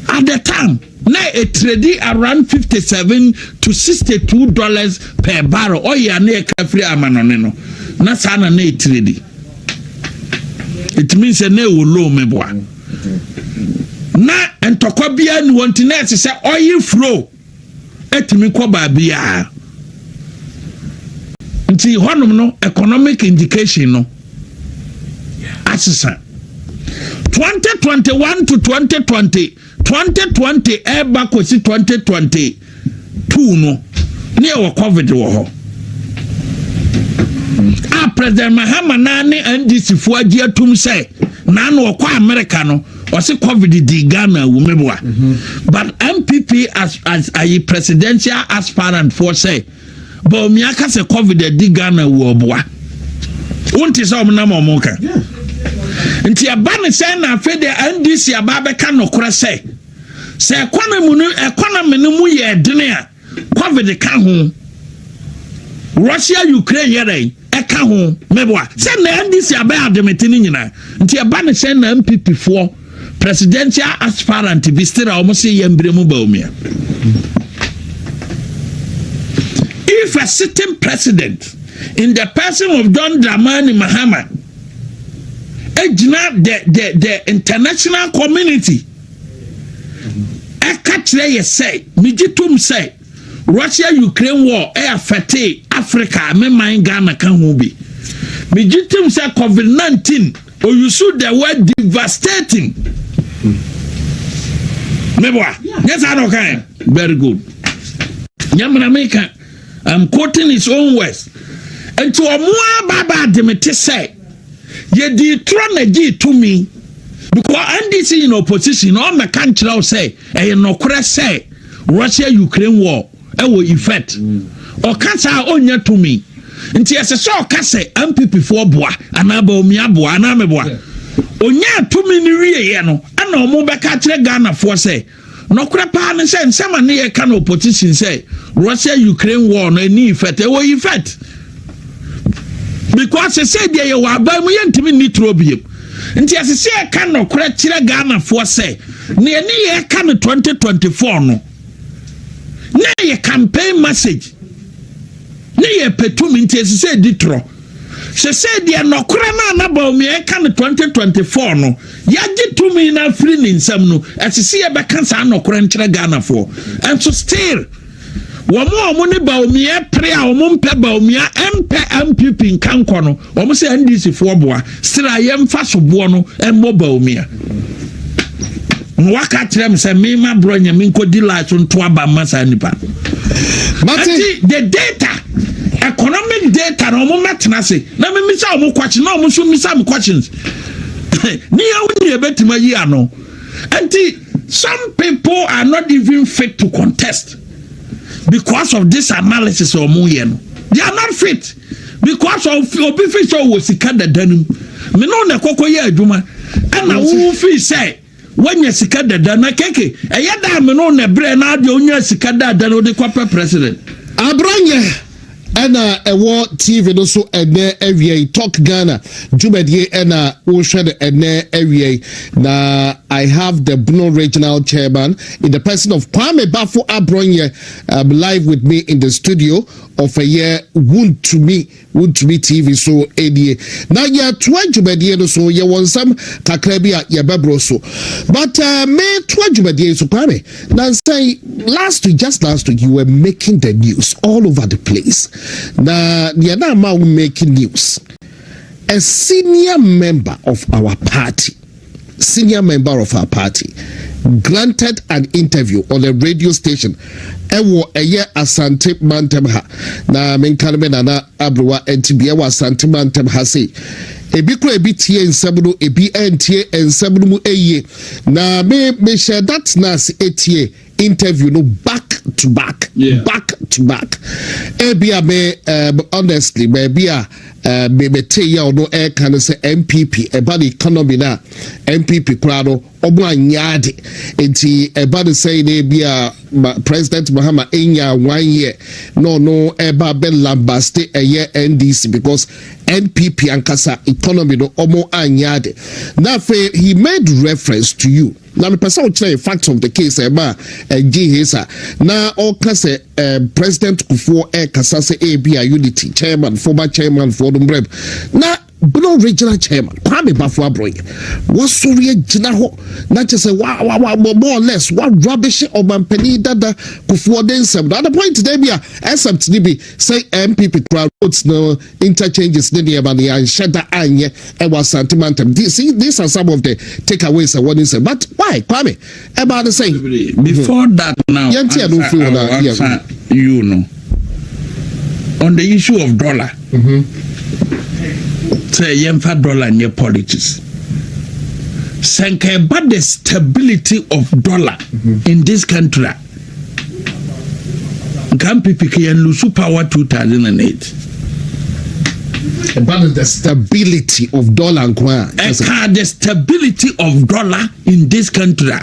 At the time na etrade around $57 to $62 per barrel. Oil a na yɛka firi amanɔne no, na saa na etrade. It means sɛ na ɛwɔ low, meboa? Na ntɔkwa biara ni wɔn ti na ɛsɛ sɛ oil flow ɛtumi kɔ baabiara. Nti hɔnom no, economic indication no asesa. 2021 to 2020, 2020 ɛɛba kɔsi 2022 no, ne yɛwɔ COVID wɔ hɔ a President Mahama naa ne NDC foɔ agye atum sɛ naano ɔkɔ America no, ɔse COVID di Ghana awu, meboa? But NPP as ayi presidential aspirant foɔ sɛ Bawumia ka sɛ COVID adi Ghana wu, ɔboa. Wonte sɛ ɔmo nam ɔmo ka? Nti ɛba ne sɛ na afei deɛ NDC aba abɛka nokorɛ sɛ economy no, economy no mu yɛ dene a, COVID ka ho, Russia Ukraine yɛ dɛn ɛka ho, meboa? Sɛ na NDC abɛyɛ ademete no nyinaa. Nti ɛba ne sɛ na NPP foɔ presidential aspirant bi still a wɔn se yɛ mbere mu Bawumia. If a sitting president in the person of John Dramani Mahama egyina the international community ɛka kyerɛ yɛ sɛ megye tom sɛ Russia Ukraine war ɛ affect Africa, me man Ghana ka ho bi, megye tom sɛ COVID-19, ouse the word devastating, meboa? Nyɛ saa na ɔka? Very good. Nyamina meka, I'm quoting his own words. Nti ɔmo aba ademete sɛ yɛdi torɔ na gye tumi, because NDC in opposition na ɔmɛka nkyerɛ wo sɛ ɛyɛ nɔkorɛ sɛ Russia Ukraine war ɛwɔ effect. Ɔka saa, ɔnya tumi. Nti ɛsɛ sɛ ɔka sɛ NPP foɔ boa anaa Bawumia boa anaa meboa. Ɔnya tumi no wieɛ no, ɛna ɔmo bɛka kyerɛ Ghanafoɔ sɛ Nɔkorɛ paa ne sɛ, nsɛm a ne yɛka no opposition sɛ Russia Ukraine war no ɛni effect, ɛwɔ effect, because sɛ deɛ yɛwɔ aban mu, yɛntumi nni turo biem. Nti ɛsɛ sɛ yɛka nɔkorɛ kyerɛ Ghanafoɔ sɛ neɛ ne yɛka no 2024 no na yɛ campaign message ne yɛ pɛtumi. Nti ɛsɛ sɛ ɛdi torɔ sɛ deɛ nɔkorɛ no a na Bawumia ɛka no 2024 no, yɛagye tumi no afiri ne nsam no, ɛsɛ sɛ yɛbɛka saa nɔkorɛ nkyerɛ Ghanafoɔ. Ɛnso still wɔn a wɔn ne Bawumia pere a wɔn mpɛ Bawumia, mpɛ NPP nkankɔ no, wɔn sɛ NDC foɔ boa still a yɛmfa so boɔ no mmɔ Bawumia. Na waka kyerɛ m sɛ mema borɔ nyɛ menkɔdi line so nto aba mma saa nipa.
Mate.
Nti the data, economic data na ɔmo mɛtena ase na memisa ɔmo question na ɔmo nso misa mo questions ne yɛn ne yɛbɛtumi ayi ano. Nti some people are not even fit to contest because of this analysis ɔmo yɛ no. They are not fit because of obi fi sɛ ɔwɔ sika dada no mu. Me ne na ɛkɔkɔ yɛ adwuma, ɛna wo fi sɛ wanya sika dada na keke ɛyɛ daa me no na brɛ na adeɛ onya sika dada na ɔde kɔpɛ president.
Abranyɛ ɛna ɛwɔ TV no so ɛnɛ awia yi, Talk Ghana dwumadie ɛna wohwɛ no ɛnɛ awia yi. Na I have the Bono Regional Chairman in the person of Kwame Bafo Abronyɛ live with me in the studio of ɛyɛ Wuntumi TV so ɛnie. Na yɛtoa dwumadie no so, yɛwɔ nsɛm kakra bi a yɛbɛboro so, but metoa dwumadie so, Kwame, na nsɛn last week, just last week, you were making the news all over the place. Na deɛ na ama wo making news, a senior member of our party, senior member of our party granted an interview on a radio station ɛwɔ ɛyɛ Asante mantam ha. Na menka no me nana aberewa nti bea wɔ Asante mantam ha sei, ebi kora ebi tie nsɛm no, ebi ntie nsɛm no mu eyie. Na me mehyɛ that nurse etie interview no back to back, back to back. Ebi a me honestly, baabi a me mete yɛ ɔno ɛka no sɛ NPP ɛba ne economy na NPP koraa no ɔmo anya ade. Nti ɛba ne sɛ ne ebi a ma President Mahama enya one year na ɔno ɛba abɛ lambaste ɛyɛ NDC because NPP ankasa economy no ɔmo anya ade. Na afei he made reference to you. Na mepɛ sɛ wokyerɛ yɛ fact of the case ɛma a ɛgye hesa na ɔka sɛ President Kufuor ɛkasa sɛ ebi a unity chairman, former chairman foɔ no mbrɛm. Na Bono Regional Chairman Kwame Bafo Abrɔyɛ wasɔre agyina hɔ na kyerɛ sɛ wa wa wa more or less wa rubbish ɔmampanin dada Kufuor de nsɛm no at the point dɛ bi a, except ne bi sɛ NPP kura roads no, interchanges ne nneɛma no yɛanhyɛ da anyɛ ɛwɔ Asante mantam. See, these are some of the takeaways ɛwɔ ne nsɛm. But why, Kwame, ɛbaa ne sɛn?
Before that now,
Yɛnte ɛno mfiri hɔ na-
I will answer you no on the issue of dollar, sɛ yɛmfa dollar nyɛ politics. Sɛ nka ɛba the stability of dollar in this country a, nka NPP ka yɛn lose power 2008.
Ɛba no the stability of dollar nko a?
Ɛka the stability of dollar in this country a,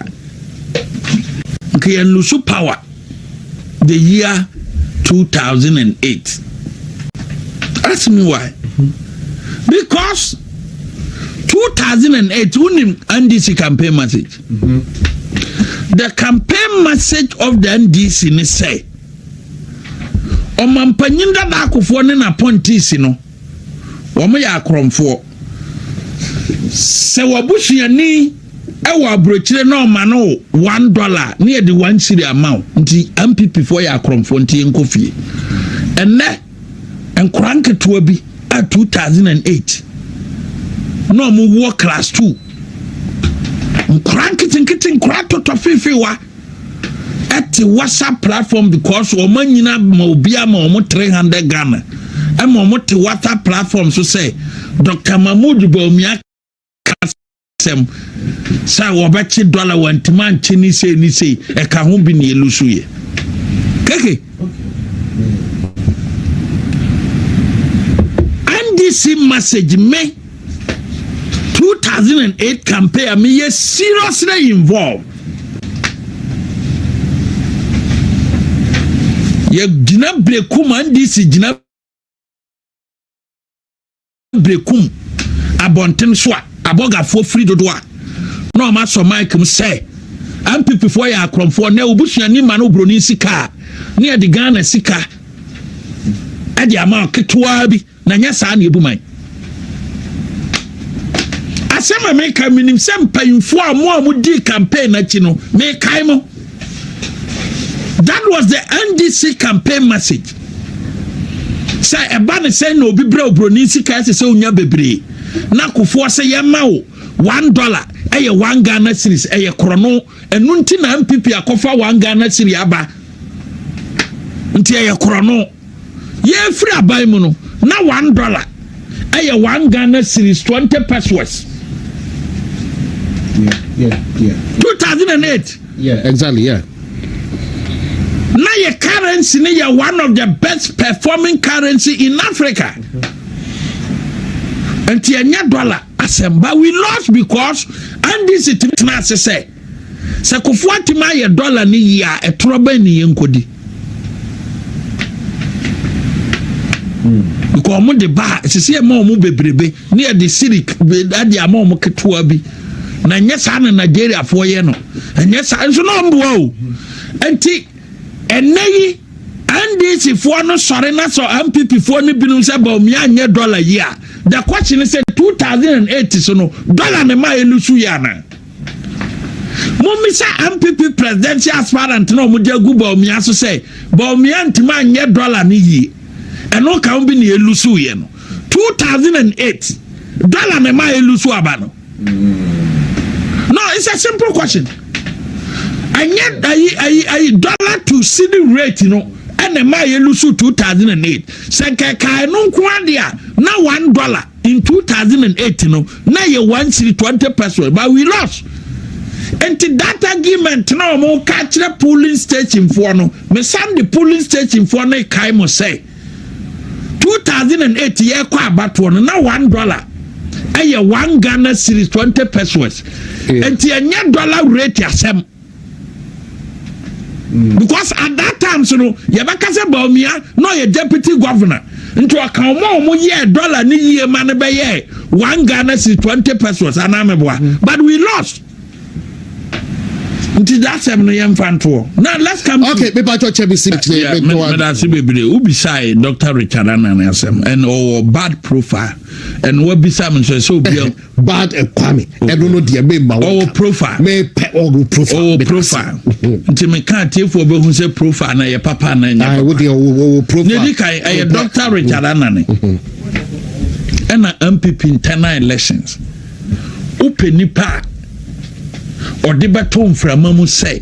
nka yɛn lose power the year 2008. Ask me why. Because 2008, wonim NDC campaign message, the campaign message of the NDC ne sɛ ɔmampanyin dada Kufuor ne n'appointees no, wɔn yɛ akorɔmfoɔ. Sɛ wabusuani ɛwɔ aburokyire na ɔma no $1 ne yɛde 1 cedi ama wo. Nti NPP foɔ yɛ akorɔmfoɔ, nti yɛnkɔ fie. Ɛnɛ nkora nketewa bi a 2008 na ɔmo wɔ class 2, nkora nketenkete, nkora tɔtɔ feefewa, ɛte WhatsApp platform because wɔn anyina ma obi ama wɔn 300 Ghana, ɛma wɔn te WhatsApp platform so sɛ Dr Mahmood Bawumia kasɛm sɛ wɔbɛkye dollar, wɔntumi ankye ne sei ne sei, ɛka ho bi ne yɛlu so yɛ keke. NDC message, me 2008 campaign a meyɛ seriously involved. Yɛgyina Brekum, NDC gyina Brekum abɔnten so a, abɔgafoɔ firi dodo a na ɔma asɔ mic mu sɛ NPP foɔ yɛ akorɔmfoɔ. Na obusuani ma no oburoni sika a, ne yɛde Ghana sika ɛde ama ketewa bi na nyɛ saa na ebu man. Asɛm a meka, menim sɛ mpanyinfoɔ a mo a mo di campaign n'akyi no, mekae mo. That was the NDC campaign message, sɛ ɛba ne sɛ na obi brɛ oburoni sika, ɛsɛ sɛ onya bebree na Kufuor sɛ yɛma wo $1 ɛyɛ 1 Ghana cedis, ɛyɛ korɔno. Ɛnu nti na NPP akɔfa 1 Ghana cedi aba, nti ɛyɛ korɔno. Yɛfiri aban mu no, na $1 ɛyɛ 1 Ghana cedis 20 pesewas. 2008.
Yeah, exactly, yeah.
Na yɛ currency ne yɛ one of the best performing currency in Africa, nti ɛnyɛ dollar asɛm, but we lost because NDC tumi tena ase sɛ Kufuor atumi ayɛ dollar ne yie a, ɛtorɔ bɛn ne yɛn nkɔdi? Because ɔmo de ba sisi ɛma ɔmo bebrebe ne yɛde siri ɛde ama ɔmo ketewa bi, na nyɛ saa na Nigeriafoɔ yɛ no, ɛnyɛ saa nso na ɔmboa o. Nti ɛnɛ yi NDC foɔ no sɔre na sɔ NPP foɔ no binom sɛ Bawumia nyɛ dollar yi a, the question is sɛ 2008 so no, dollar ne ma e lose yɛ ana? Momisa NPP presidential aspirant na ɔmo de agu Bawumia so sɛ Bawumia ntoma anyɛ dollar ne yie, ɛno ka ho bi na e lose yɛ no. 2008 dollar ne ma e lose aba no. No, it's a simple question. Ɛnyɛ ayi dollar to cedi rate no ɛna ma yɛ lose 2008? Sɛ nkɛkae no nko ade a, na $1 in 2008 no na yɛ 1 cedi 20 pesewas, but we lost. Nti that argument na wɔn ka kyerɛ polling station foɔ no, mesan de polling station foɔ no kae mo sɛ 2008 yɛkɔ abatoɔ no, na $1 ɛyɛ 1 Ghana cedis 20 pesewas. Nti ɛnyɛ dollar rate asɛm, because at that time so no, yɛbɛka sɛ Bawumia na ɔyɛ deputy governor, nti ɔka ɔmo a ɔmo yɛ dollar ne yie ma no bɛyɛ 1 Ghana cedi 20 pesewas anamibua, but we lost. Nti that asɛm no yɛmfa ntoɔ. Now let's come
Okay, mepa kyɛ kyɛ bi si
to medase bebree. Wobisae Dr Richard Anane asɛm, and ɔwɔ bad profile, and wabisa me nso sɛ obia
Bad Kwame, ɛno no deɛ memma
wo. Ɔwɔ profile.
Mepɛ ɔwɔ profile.
Ɔwɔ profile, nti meka atiefoɔ bɛhu sɛ profile no ɛyɛ papa na ɛnyɛ papa.
Wo deɛ ɔwɔ profile.
Ne di kan, ɛyɛ Dr Richard Anane ɛna NPP internal elections, wopɛ nipa a ɔde bɛto mframa mu sɛ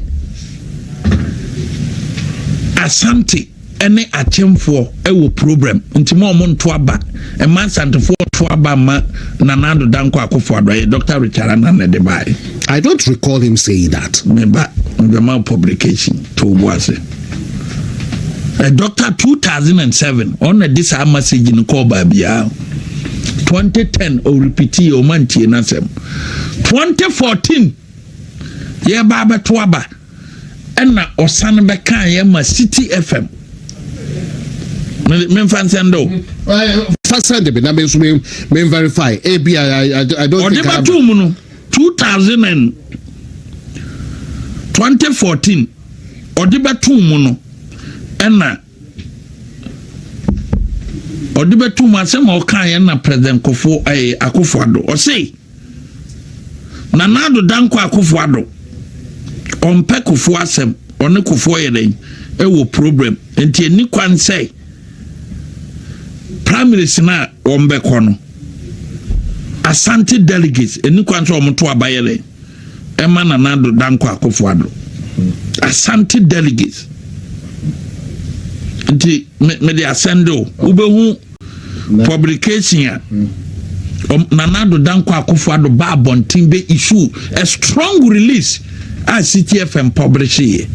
Asante ne Akyemfoɔ wɔ problem, nti ma ɔmo nto aba ɛma Asantefoɔ to aba ma Nana Addo Dankwa Akufo Addo, ɛyɛ Dr Richard Anane de baeɛ.
I don't recall him saying that.
Meba mebɛma publication to wo bo ase. Doctor, 2007 ɔna de saa message no kɔɔ baabiara. 2010 ɔ repeat yɛ, ɔma ntie n'asɛm. 2014 yɛba abɛto aba, ɛna ɔsan bɛka yɛ ma City FM. Memfa nsɛm dɛ
o. Fa send bi na me nso me verify ebi. I don't
ɔde
think I
bɛto mu no, 2000 and 2014 ɔde bɛto mu no, ɛna ɔde bɛto mu asɛm a ɔka yɛn na President Kofo ɛyɛ Akufo Addo, ɔse Nana Addo Dankwa Akufo Addo ɔmpɛ Kufuor asɛm, ɔne Kufuor yɛ dɛn ɛwɔ problem, nti ɛni kwan sɛ primaries na wɔn bɛkɔ no, Asante delegates ɛni kwan sɛ wɔn to aba yɛ dɛn ɛma Nana Addo Dankwa Akufo Addo, Asante delegates. Nti me de asɛnde o, wobɛhu publication a Nana Addo Dankwa Akufo Addo ba abɔnten bɛ issue a strong release a City FM publish yɛ,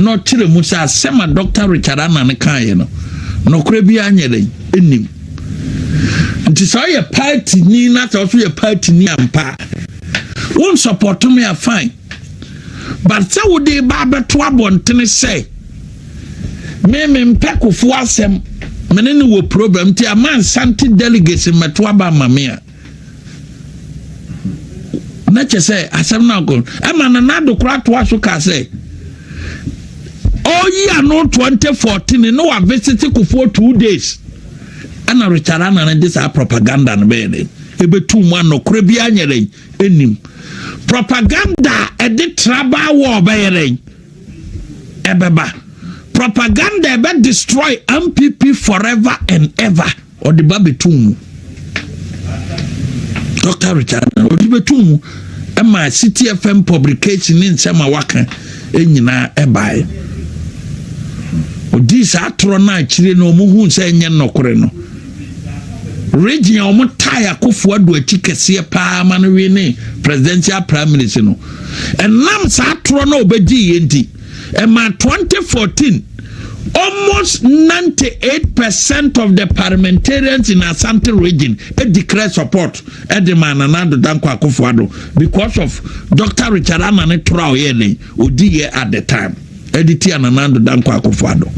na ɔkyerɛ mu sɛ asɛm a Dr Richard Anane kaeɛ no, nɔkorɛ bi anyɛ dɛn ɛnim. Nti sɛ ɔyɛ party ni na sɛ ɔso yɛ party ni ampa, won support me a, fine, but sɛ wode ba abɛto abɔntene sɛ Me mempɛ Kufuor asɛm, me ne no wɔ problem nti ama Asante delegates mmɛto aba ama me a, na kyɛ sɛ asɛm no akɔ. Ɛma Nana Addo koraa toa so kaa sɛ ɔyi ano 2014 ne wa visit Kufuor 2 days, ɛna Richard Anane de saa propaganda no bɛyɛ dɛ ɛbɛtu mu a nɔkorɛ biara nyɛ dɛn ɛnim propaganda a ɛde tribal war bɛyɛ dɛn ɛbɛba, propaganda ɛbɛ destroy NPP forever and ever. Ɔde ba bɛtu mu, Dr Richard ɔde bɛtu mu, ɛma Citi FM publication ne nsɛm a waka nyinaa ɛbaeɛ. Ɔdii saa atorɔ no akyire no, ɔmo hu sɛ ɛnyɛ nnɔkorɛ no. Region a ɔmo tae Akufo Addo akyi kɛseɛ paa ma no wie ne presidential primaries no, ɛnam saa atorɔ no a ɔbɛgye yɛ nti, ɛma 2014 almost 98% of the parliamentarians in Asante Region declare support ɛde ma Nana Addo Dankwa Akufo Addo because of Dr Richard Anane toro a ɔyɛ ne odi yɛ at the time ɛde tia Nana Addo Dankwa Akufo Addo.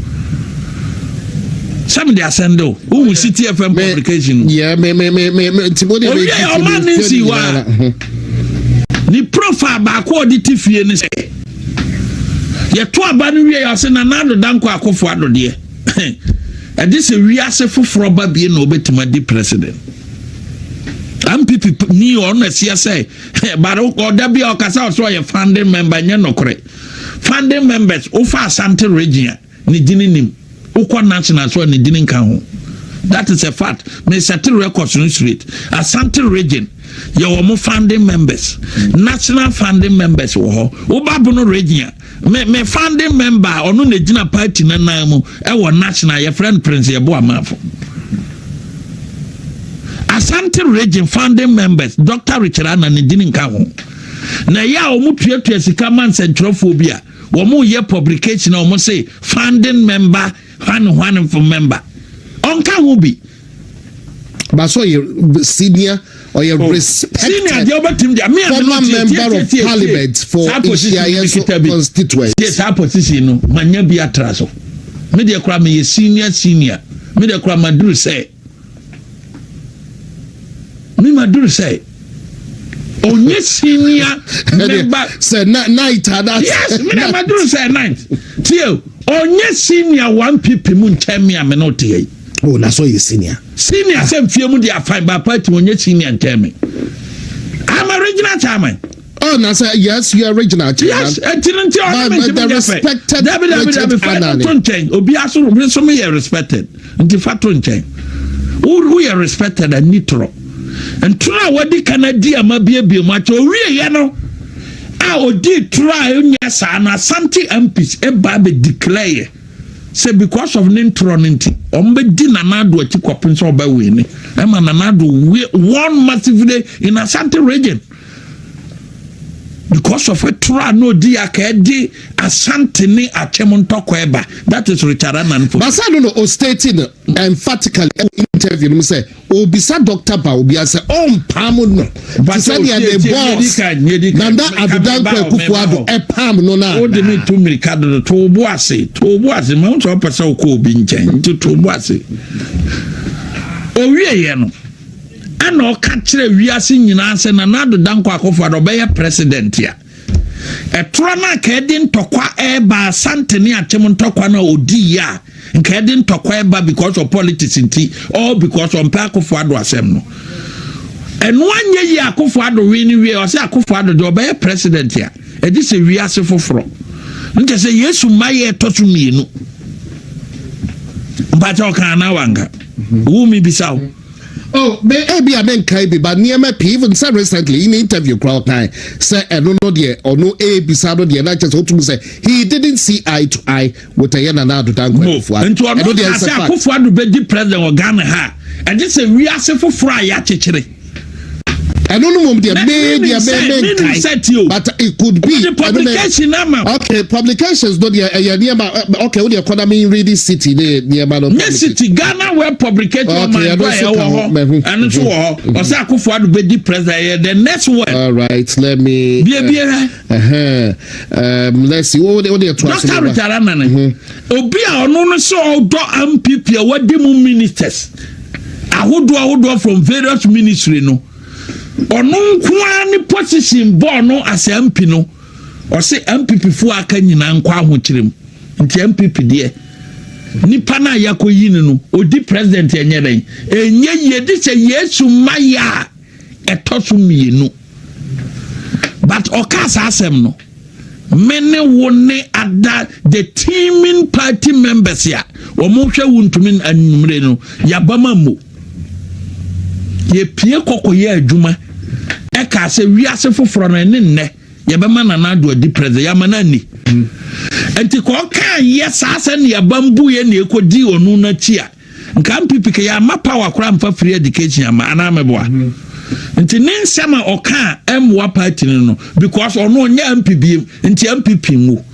Sɛm de asɛnde o, wohu Citi FM publication no.
Yeah, me me me me me nti mo de.
Owie ɔma ne nsi hɔ a, ne profile baako a ɔde ti fie ne sɛ yɛto aba no wie, ɔsɛ Nana Addo Dankwa Akufo Addo deɛ, ɛde sɛ wiase foforɔ ba bie na ɔbɛtumi adi president. NPP ni ɔno ɛseɛ sɛ bare ɔda bi a ɔkasa ɔsɛ ɔyɛ founding member. Nyɛ nɔkorɛ. Founding members, wofa Asante Region a, ne gyini nim. Wokɔ national so a, ne gyini nka ho. That is a fact. Me set records no straight. Asante Region yɛwɔ mo founding members, national founding members wɔ hɔ. Woba Bono Region a, me founding member a ɔno na gyina party nanan mu ɛwɔ national, yɛfrɛ no Prince Yɛbo Amafo. Asante Region founding members, Dr Richard Anane ne gyini nka ho. Na ɛyɛ a wɔn tuatua sika ma nsɛntwerɛfoɔ bi a wɔn yɛ publication a wɔn say founding member hwane hwane for member, ɔnka ho bi.
Baso ɔyɛ senior, ɔyɛ respected.
Senior deɛ, ɔbɛtumi deɛ me a
former member of parliament for Nhyiaeso constituency.
Tie, saa position no manya bi atra so. Me deɛ koraa meyɛ senior senior. Me deɛ koraa maduru sɛ me maduru sɛ onye senior member.
Sɛ na night ada.
Yes, me deɛ maduru sɛ night. Tie, onye senior one pp mu nkyɛn me a me no te yi.
Oh, na so yɛ senior.
Senior sɛ nfie mu de afan ba party, onye senior nkyɛn me. I'm a regional chairman.
Oh, na sɛ yes, you are regional chairman.
Yes, ɛnti no nti ɔne me ntumi nyɛ fɛ. Dabi, dabi, dabi, fa to nkyɛn. Obi aso obi nso mi yɛ respected, nti fa to nkyɛn. Wo yɛ respected ani torɔ ntoro a wɔde kana di ama biebie mu akyɛ. Owie yɛ no a odi toro a ɛnyɛ saa no, Asante MPs ɛba abɛ declare yɛ sɛ because of ne ntorɔ no nti, wɔn bɛ di Nana Addo akyi kɔpem sɛ ɔbɛ win ne. Ɛma Nana Addo won massively in Asante Region because of etoro a na odi aka ɛde Asante ne Akyem ntɔkwa ɛba. That is Richard Anane for.
Basa no o stating no emphatically ɛwɔ interview no mu sɛ obisa Dr Bawumia sɛ ɔmpam no te sɛ deɛ ne boss Nana Addo Dankwa Akufo Addo ɛpam no na.
O de mi tu mirika dodo. To o bo ase, to o bo ase. Ma n sɛ ɔpɛ sɛ ɔkɔ obi nkyɛn nti to o bo ase. Owie yɛ no, ɛna ɔka kyerɛ wiase nyinaa sɛ Nana Addo Dankwa Akufo Addo ɔbɛyɛ president a, ɛtorɔ no a ka ɛde ntɔkwa ɛɛba Asante ne Akyem ntɔkwa no a ɔdii yɛ a nka ɛde ntɔkwa ɛba because of politics nti, all because ɔmpɛ Akufo Addo asɛm no. Ɛno anyɛ yi, Akufo Addo wei ne wie, ɔsɛ Akufo Addo deɛ ɔbɛyɛ president a, ɛgye sɛ wiase foforɔ nkyɛ sɛ Yesu mma yɛ ɛtɔ so mmienu. Mpakyɛ, ɔka anaa wanka? Wo mi bisa wo.
Oh, me ebi a menkae bi ba nneɛma pii. Even sɛ recently in interview koraa ɔkae sɛ ɛno no deɛ ɔno ebisa no deɛ na kyerɛ sɛ otum sɛ he didn't see eye to eye with ɛyɛ Nana Addo Dankwa Akufo Addo.
Nti ɔno ka sɛ Akufo Addo bɛdi president wɔ Ghana ha, ɛgye sɛ wiase foforɔ a yɛakyekyere.
Ɛno no mom deɛ mee deɛ mee mee nkae, but it could be.
The publication ama.
Okay, publications no deɛ ɛyɛ nneɛma. Okay, wo deɛ kɔda mi read city ne nneɛma no.
Nye city Ghana Web publication. Okay, ɛno nso ka ho, ɛno nso wɔ hɔ. Ɔsɛ Akufo Addo bɛ di president, ɛyɛ the next one.
All right, let me.
Bie bie hɛ.
Let's see, wo de to aso.
Dr. Richard Anane, obi a ɔno no sɛ ɔdɔ NPP a wadi mu ministers ahodoɔ ahodoɔ from various ministry no, ɔno nko ara ne position bɔɔl no as MP no, ɔsɛ NPP foɔ aka nyinaa nkɔ ahokyere mu. Nti NPP deɛ, nipa no a yɛakɔ yi no no odi president, ɛnyɛ dɛn, ɛnyɛ yie de sɛ Yesu mma yɛ a ɛtɔ so mmienu. But ɔka saa asɛm no, me ne wo ne ada the teaming party members a wɔn hwɛ wo ntumi anwummerɛ no, yabama mo yɛpie kɔkɔ yɛ adwuma. Ɛka sɛ wiase foforɔ no, ɛne nnɛ yɛbɛma Nana Addo adi president, yɛama no ani. Nti kɔ ɔka yɛ saa sɛ ne yɛba mbu yɛ ne ɛkɔdi ɔno n'akyi a, nka NPP ka yɛama power koraa mfa free education ama anaa mɛboa. Nti ne nsɛm a ɔka a ɛmmoa party no, because ɔno ɔnyɛ MP biem, nti NPP ngu.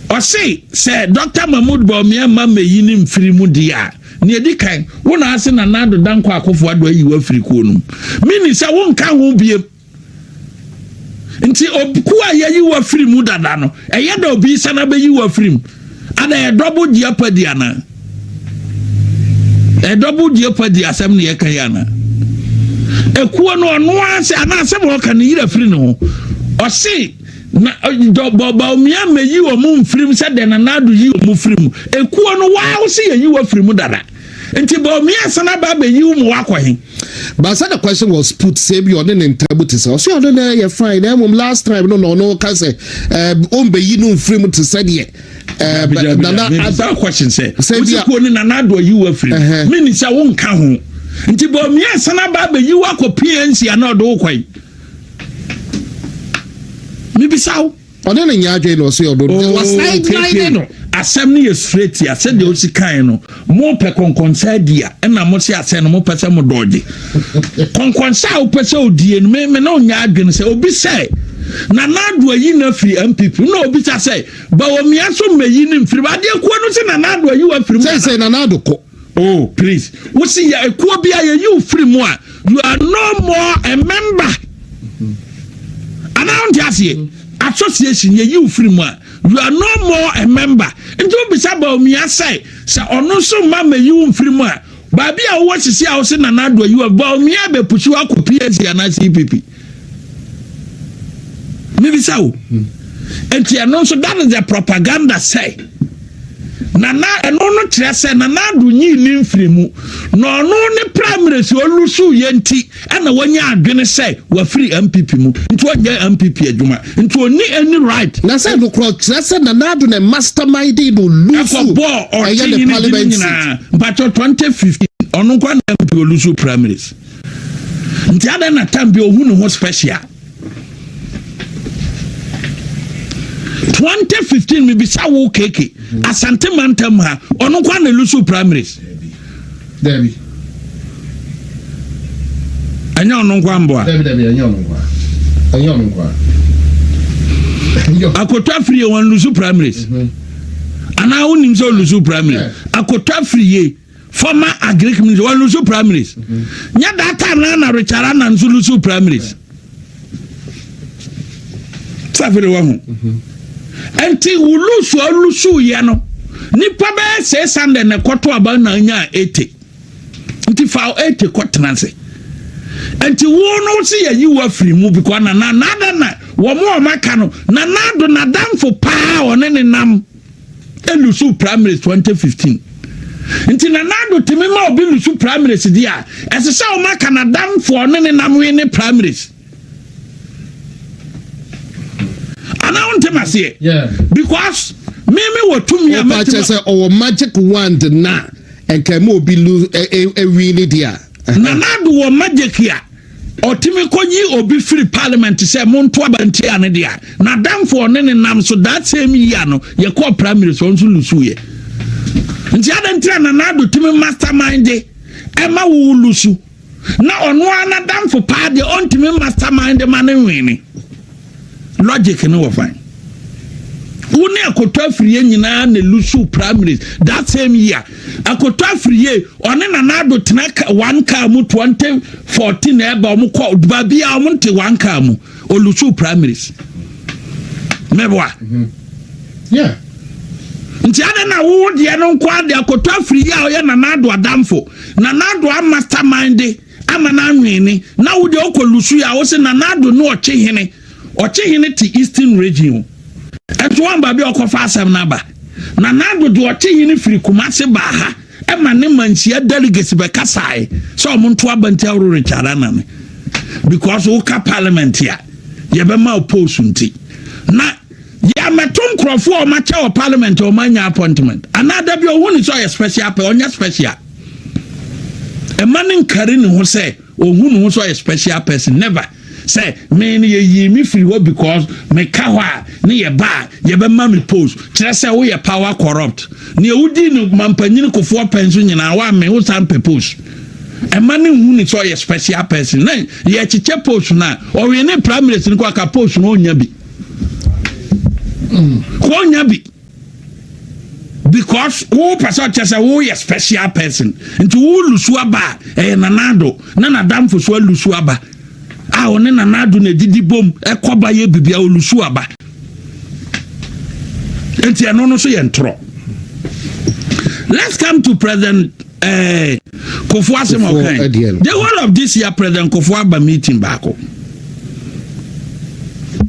Ɔse sɛ Dr Mahmood Bawumia ma mɛyi ne mfiri mu deɛ a, nea ɛdi kan, wo na ase Nana Addo Dankwa Akufo Addo ayi wo afiri kuo no mu, mini sɛ wonka ho biem. Nti kuo a yɛyi wo afiri mu dada no, ɛyɛ da obi sana bɛyi wo afiri mu ana ɛyɛ double jeopardy ana ɛyɛ double jeopardy? Asɛm ne yɛka yi ana ekuo no ɔno ase ana asɛm a ɔka ne yiri afiri ne ho. Ɔse na Bawumia mɛyi wɔn mu mfirim sɛ deɛ Nana Addo yi wɔn mu firi mu. Ekuo no waa ɔsi yɛyi wɔ afiri mu dada, nti Bawumia sana ba bɛyi wɔn mu wakɔ he?
But sɛ the question was put sɛ bi ɔne ne ntamu te sɛ ɔsɛ ɔno na ɛyɛ fine, na mmom last time no na ɔno ka sɛ ɔmbɛyi no mfiri mu te sɛ deɛ
Nana Addo question sɛ wosi kuo ne Nana Addo ayi wɔ afiri mu, mini sɛ wonka ho, nti Bawumia sana ba bɛyi wɔ akɔ PNC ana ɔde wo kwan? Mibisa wo.
Ɔne ne nyɛ adwene na ɔsɛ ɔdo
Oh,
wa sideline no.
Asɛm no yɛ straight a, sɛdeɛ osi kan no, mo pɛ kɔnkɔnsa di a, ɛna mo se asɛm no mo pɛ sɛ mo dɔɔgye kɔnkɔnsa a wopɛ sɛ odie no. Me ne onyɛ adwene sɛ obi sɛ Nana Addo ayi na firi NPP na obi sa sɛ Bawumia so mɛyi ne mfiri adeɛ kuo no sɛ Nana Addo ayi wa firi mu.
Sɛ Nana Addo kɔ.
Oh please, wosi yɛ ekuo bi a yɛyi wo firi mu a, you are no more a member anaa wonte aseɛ? Association yɛyi wo firi mu a, you are no more a member. Nti wobisa Bawumia sɛ ɔno nso mma mɛyi wo mfiri mu a, baabi a wowɔ sisi a wose Nana Addo ayi wa, Bawumia bɛpusi wakɔ PNC anaa CPP? Mebisa wo. Nti ɛno nso, that is the propaganda sɛ Nana, ɛno no kyerɛ sɛ Nana Addo nyii ne mfiri mu na ɔno ne primaries ɔlose yɛ, nti ɛna wanya adwene sɛ wafiri NPP mu, nti ɔnyɛ NPP adwuma, nti ɔni any right.
Na sɛ nokorɔ kyerɛ sɛ Nana Addo na mastermind no lose.
Ɛkɔbɔɔ
ɛyɛ
ɔkye
ne
yini gyini
parliament seat.
Nyinaa mpatwɔ 2015, ɔno nkwa na MP ɔlose primaries. Nti adɛn na time bi ɔhu ne ho special? 2015, mebisa wo keke, Asante mantam ha, ɔno nkwa na lose primaries?
Dabi.
Ɛnyɛ ɔno nkwa mboa?
Dabi dabi, ɛnyɛ ɔno nkwa, ɛnyɛ ɔno nkwa.
Akoto Afiri yɛ wɔn lose primaries anaa wonim sɛ ɔlose primaries? Akoto Afiri yie, former agric minister, wɔn lose primaries. Nyɛ that time na Richard Annan nso lose primaries? Safiri wɔ ho. Nti wo lose a ɔlose yɛ no, nipa bɛyɛ 600 na ɛkɔto aba na nya 80, nti fa 80 kɔtena ase. Nti wo no si yɛ yi wo afiri mu because nana nada na wɔn a wɔn aka no, Nana Addo nadamfo paa ɔne ne nam elose primaries 2015. Nti Nana Addo tumi ma obi lose primaries di a, ɛsɛ sɛ wɔn aka nadamfo ɔne ne nam wi ne primaries anaa wɔn ntɛm aseɛ? Because mímí wɔ tumi a
ɔpa kyerɛ sɛ ɔwɔ magic wand na nka mu obi lose ɛwi ne di a.
Nana Addo wɔ magic a ɔtumi kɔyi obi firi parliament sɛ monto aba ntia ne deɛ, nadamfo ɔne ne nam so that same year no yɛkɔɔ primary so nso lose yɛ. Nti adɛn nti na Nana Addo tumi mastermind de ɛma wo lose? Na ɔno ara n'adamfo paa deɛ, ɔntumi mastermind ma ne nwene. Logic ne wɔ fan. Wo ne Akoto Afriyie nyinaa na lose primaries that same year. Akoto Afriyie, ɔne Nana Addo tena one car mu 2014. Ɛba ɔmo kɔ baabi a ɔmo nte one car mu, olose primaries. Mɛboa? Nti ade na wo deɛ no nko ade, Akoto Afriyie a ɔyɛ Nana Addo adamfo, Nana Addo a mastermind ama no anwene, na wo deɛ ɔkɔ lose a, wo sɛ Nana Addo ne ɔkye hene, ɔkye hene te Eastern Region o. Ɛnso wɔn baabi a ɔkɔfa asɛm no aba, Nana Addo de ɔkye hene firi Kumase baa ha, ɛma ne manhyia delegates bɛkasae sɛ ɔmo nto aba nti aworo Richard Anane because woka parliament a yɛbɛma wo post. Nti na yàmɛto nkurɔfoɔ a ɔmakyɛ wɔ parliament a ɔma appointment anaa dabi, ɔhu ne sɛ ɔyɛ special pɛ, ɔnyɛ special. Ɛma ne nkari ne ho sɛ ɔhu ne ho sɛ ɔyɛ special person. Never sɛ me no yɛyii me firi hɔ because meka hɔ a ne yɛ ba a yɛbɛma me post. Kyerɛ sɛ woyɛ power corrupt. Nea wodi no mampanyini Kofoɔ pɛ nso nyinaa woame wo san pɛ post. Ɛma ne hu ne sɛ ɔyɛ special person. Na yɛkyekyɛ post no a, ɔwe ne primaries no kɔ aka post no, ɔnya bi, ɔnya bi because wo pɛ sɛ ɔkyɛ sɛ woyɛ special person. Nti wo lose aba a, ɛyɛ Nana Addo na nadamfo so alose aba a ɔne Nana Addo na edidi bom ɛkɔba yɛ bibia, olose aba. Nti ɛno no so yɛ ntorɔ. Let's come to President Kufuor asɛm a ɔkan. The whole of this year, President Kufuor aba meeting baako,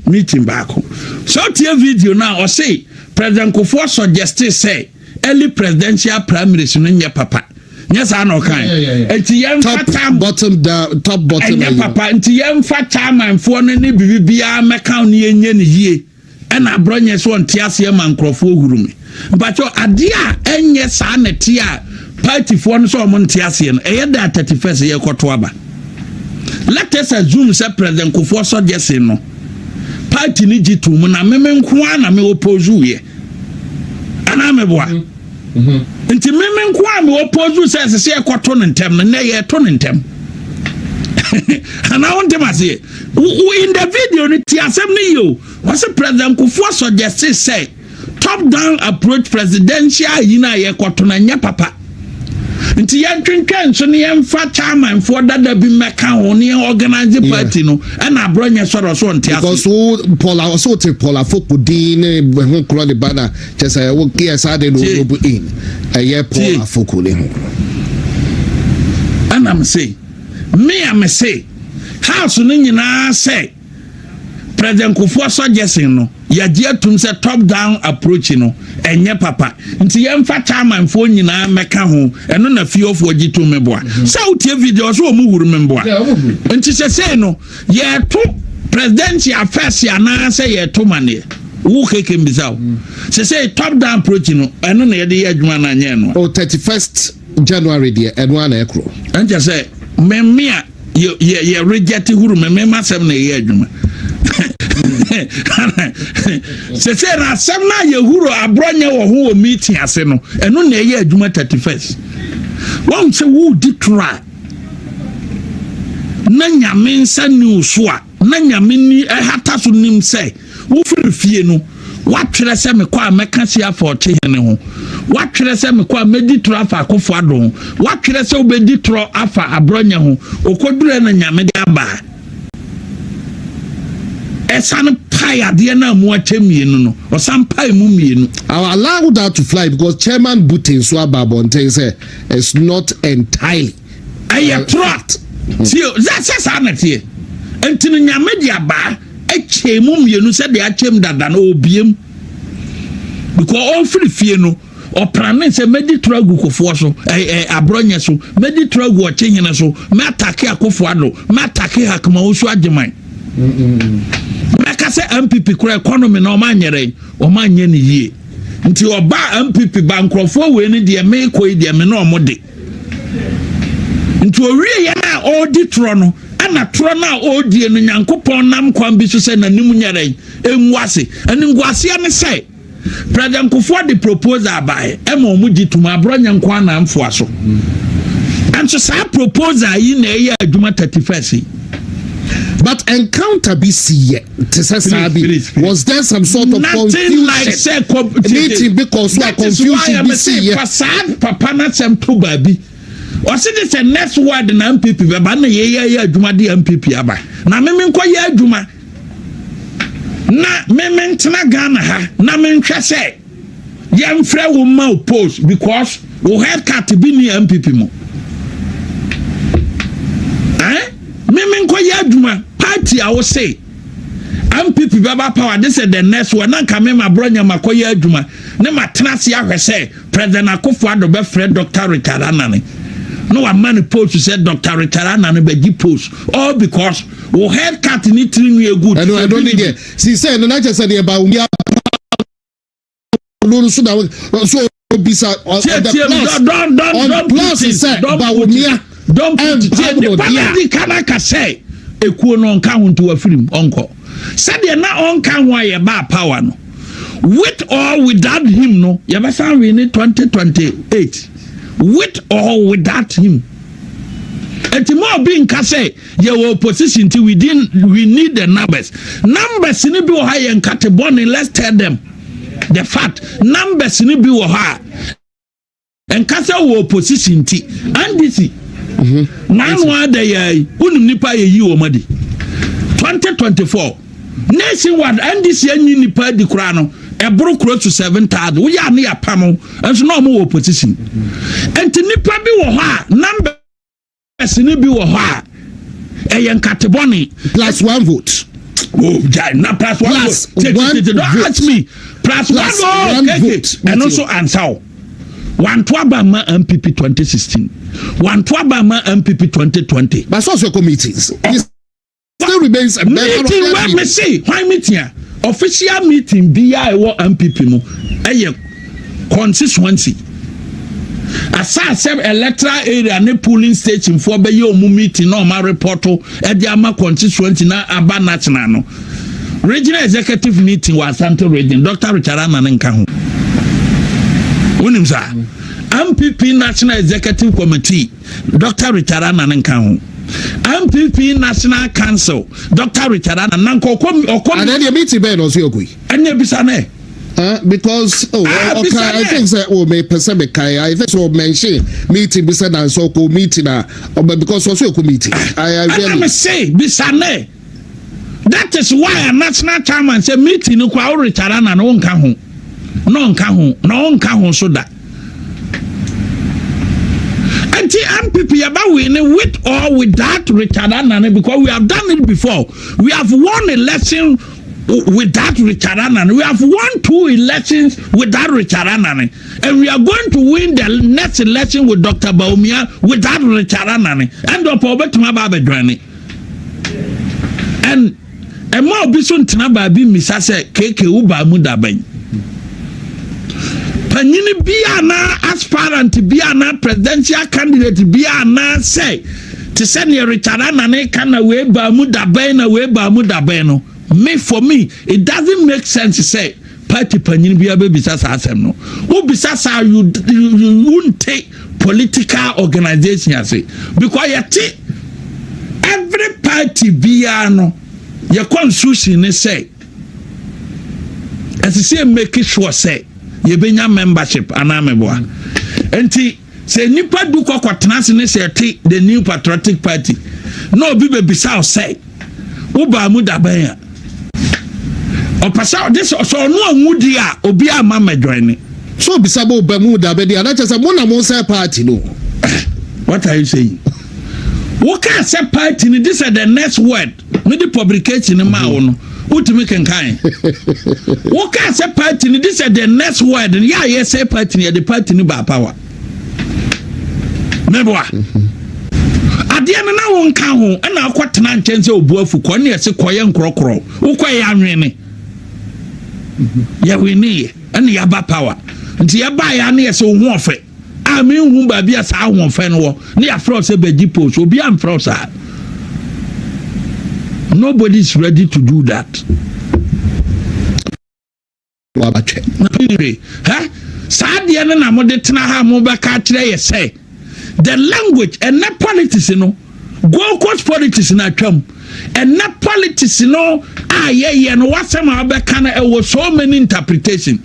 meeting baako. So tie video na ɔse President Kufuor suggested sɛ early presidential primaries no nyɛ papa. Nyɛ saa na ɔkan? Nti yɛmfa
top bottom down, top bottom.
Ɛnyɛ papa. Nti yɛmfa chairmanfoɔ no ne biribi biara mɛka ne yɛnyɛ ne yie. Ɛna Abronye sɛ ɔnte aseɛ ma nkurɔfoɔ huru mi. Mpakyɛ, adeɛ a ɛnyɛ saa na te a partyfoɔ no sɛ ɔmo nte aseɛ no, ɛyɛ da 31st yɛkɔto aba. Let us assume sɛ President Kufuor suggestion no, party no gye to mu na meme nko ara na me oppose yɛ anaa meboa? Nti meme nko a me oppose sɛ ɛsɛ sɛ yɛkɔto no ntɛm no, nnɛ yɛto no ntɛm anaa wontem aseɛ? In the video no, ti asɛm no yie o. Wɔsɛ President Kufuor suggest sɛ top down approach presidential yi no a yɛkɔto no nyɛ papa, nti yɛntwentwɛn nso ne yɛmfa chairmanfoɔ dada bi mmɛka ho ne yɛn organize party no. Ɛna Abronye sɔrɔ so ɔnte ase.
Because wo Paul ɔsɛ wote Paul Afoko din ne ho korɔ ne ba na kyɛ sɛ wo yɛ saa de no robe in ɛyɛ Paul Afoko ne ho.
Ɛna me se, me a me se house no nyinaa sɛ President Kufuor suggestion no, yɛagye atum sɛ top down approach no ɛnyɛ papa, nti yɛmfa chairmanfoɔ nyinaa mɛka ho. Ɛno na fiefoɔ gye tom. Meboa sɛ wotie video so, ɔmu huru me mboa. Nti sɛ sei no yɛto presidential first anaasɛ yɛto maneɛ wo keke mbisa wo sɛ sɛ top down approach no, ɛno na yɛde yɛ adwuma no, anyɛ no?
O 31st January deɛ, ɛno ana ɛkorɔ.
Ɛnkyɛ sɛ memme a yɛ reject huru me mema asɛm na ɛyɛ adwuma sɛ na asɛm no a yɛhuro Abronye wɔ ho wɔ meeting ase no, ɛno na ɛyɛ adwuma 31st. Wɔn sɛ wodi toro a na Nyame nsa ni wo so a, na Nyame ni ɛhata so nim sɛ wofiri fie no, watwerɛ sɛ mekɔ a mɛka si afa ɔkye hene ho, watwerɛ sɛ mekɔ a mɛdi toro afa Akofo Addo ho, watwerɛ sɛ wobɛdi toro afa Abronye ho. Okɔdurɛ na Nyame de aba ɛsan pae adeɛ no a mu akyɛ mmienu no, ɔsan pae mu mmienu.
I will allow that to fly because Chairman Butte nso aba abɔnten sɛ it's not entirely.
Ɛyɛ torɔ. Tie sɛ saa na teɛ. Nti no Nyame de abaa akyɛ mu mmienu sɛdeɛ akyɛm dada no, ɔbiem because ɔmfiri fie no, ɔprane sɛ mɛdi toro agu Kofoɔ so, ɛ ɛ Abronye so, mɛdi toro agu ɔkyehene so, mɛattack Akofo Addo, mɛattack Hackman Owusu Agyeman, mɛka sɛ NPP kora economy na ɔma anyɛrɛ, ɔma anyɛ ne yie. Nti ɔba NPP ba nkurɔfoɔ wei no deɛ, meekɔ yi deɛ, me na ɔmo de. Nti owie yɛn a ɔredi torɔ no, ɛna torɔ no a ɔredie no, Nyankopɔn nam kwan bi so sɛ n'anim nyɛrɛ ngu ase. Ɛne nguaseɛ ne sɛ President Kufuor de proposal abaeɛ ɛma ɔmo gye tum. Abronye nko anamfoa so. Ɛnso saa proposal yi na ɛyɛ adwuma 31st yi.
But encounter bi si yɛ te sɛ saa bi.
Please, please.
Was there some sort of
Nothing
confusion?
like sɛ
Meeting bi kɔ so a
That is why
confusion
I'm
bi si
say
yɛ.
fa saa papa n'asɛm to baabi. Ɔsi de sɛ next word na NPP bɛba na yɛyɛ yɛ adwuma de NPP aba na mímí nkɔ yɛ adwuma na mímí ntena Ghana ha na mi nhwɛ sɛ yɛmfrɛ wo ma wo post because wo haircut bi ni NPP mu. Mímí nkɔ yɛ adwuma, party a wo se NPP bɛba power de sɛ the next one, na nka me ma borɔ nyama kɔ yɛ adwuma ne ma tena ase ahwɛ sɛ President Akufo Addo bɛfrɛ Dr Richard Anane na wama ne post sɛ Dr Richard Anane bɛgye post, all because wo haircut ne tiri nwi egu.
Ɛno ne deɛ sisɛ ɛno n'akyɛ sɛ deɛ Bawumia no nso na so obisa on the plus on plus sɛ Bawumia
Don't put it. Tie, nipa na di kana ka sɛ ekuo no ɔnka ho nti wafiri mu ɔnkɔ sɛdeɛ na ɔnka ho a yɛba power no, with or without him no, yɛbɛsan win ne 2028 with or without him. Eti mo obi nka sɛ yɛwɔ opposition ti we didn't, we need the numbers. Numbers ni bi wɔ ha yɛ nkate bɔne. Let's tell them the fact. Numbers ni bi wɔ ha a nkasa wɔ opposition ti NDC n'ano ada yɛ yi, wonim nipa yɛ yi wɔn adi 2024 nationwide. NDC anyi nipa adi koraa no, ɛboro close to 7,000. Woyɛ ano yɛ apam nso na wɔn wɔ opposition. Nti nipa bi wɔ hɔ a numbers ni bi wɔ hɔ a ɛyɛ nkatebɔne.
Plus one vote.
Oh, ja, na plus one
Plus
vote.
one
Don't
vote.
ask me. Plus
Plus
one
one
vote.
vote.
Ɛno nso ansa o. Wanto aba ma NPP 2016, wanto aba ma NPP 2020.
But so also meetings, he still remains a member of
Meeting
the
wɛ me se hwan meeting a, official meeting biara ɛwɔ NPP mu ɛyɛ constituency asase, electoral area ne polling station foɔ bɛyɛ ɔmo meeting na ɔmo report ɛde ama constituency na aba national no. Regional executive meeting wɔ Asante Region, Dr Richard Anane nka ho. Wonim saa NPP National Executive Committee, Dr Richard Anane nka ho. NPP National Council, Dr Richard Anane na nka ɔkɔ ɔkɔ.
And then the meeting bɛn na ɔso yɛ kɔ yi.
Ɛnyɛ bisa nɛ.
Because oh,
Ah,
okay,
bisa
I
nɛ.
think say oh, me pese me kai, I think so mention meeting bisa na so ko meeting na oh, because also ko meeting I
Ɛna
really
me se bisa nɛ. That is why a national chairman sɛ meeting no kɔ a, wo Richard Anane wo nka ho na ɔnka ho na ɔnka ho so da. Nti NPP yaba win with or without Richard Anane, because we have done it before. We have won election without Richard Anane. We have won two elections without Richard Anane, and we are going to win the next election with Dr Bawumia without Richard Anane. And ɔpɔ ɔbɛtumi aba abɛdwane. And ɛma obi so ntena baabi mmisa sɛ keke wo baa mu dabɛn. Panyini bi anaa aspirant bi anaa presidential candidate bi anaa sɛ te sɛ nea Richard Anane ka na wei baa mu dabɛn na wei baa mu dabɛn no, me, for me, it doesn't make sense sɛ party panyin bi abɛbisa saa asɛm no. Wobisa saa, you wonte political organisation ase, because yɛte every party biara no, yɛ constitution ne sɛ ɛsɛ sɛ make sure sɛ yɛbɛnya membership anaa meboa. Nti sɛ nipa du kɔ kɔtena ase ne sɛ ɛte the New Patriotic Party na obi bɛbisa wo sɛ wobaa mu dabɛn a, ɔpɛ sɛ ɔde sɛ ɔno anwu di a, obi ama mɛdwɛn ne.
So bisa mo ba mu da bɛ di anakyɛ sɛ mo na mo sɛ party no.
What are you saying? Woka sɛ party ni, this is the next word. Mede publication ni maa wo no, wotumi kenkan. Woka sɛ party ni, this is the next word. Yɛ a yɛsɛ party ni, yɛde party ni ba power. Mɛboa adeɛ no na wo nka ho ɛna akɔ tena nkyɛn sɛ obu afu kɔ ne yɛsɛ kɔyɛ nkorɔkorɔ wokɔ yɛ anwene yɛweneyɛ ɛne yɛaba power. Nti yɛbaa yɛ ne yɛsɛ wo ho ɔfɛ a menhu baabi a saa ahoɔfɛ no wɔ ne yɛafrɛ wo sɛ bɛgye post. Obi amfrɛ wo saa. Nobody is ready to do that.
Wabatwɛ.
Hɛ, saa deɛ no na mode tena ha, mobɛka kyerɛ yɛ sɛ The language, ɛnɛ politics no, Gold Coast politics na atwam. Ɛnɛ politics no a yɛyɛ no, wasɛm a wabɛka no ɛwɔ so many interpretation.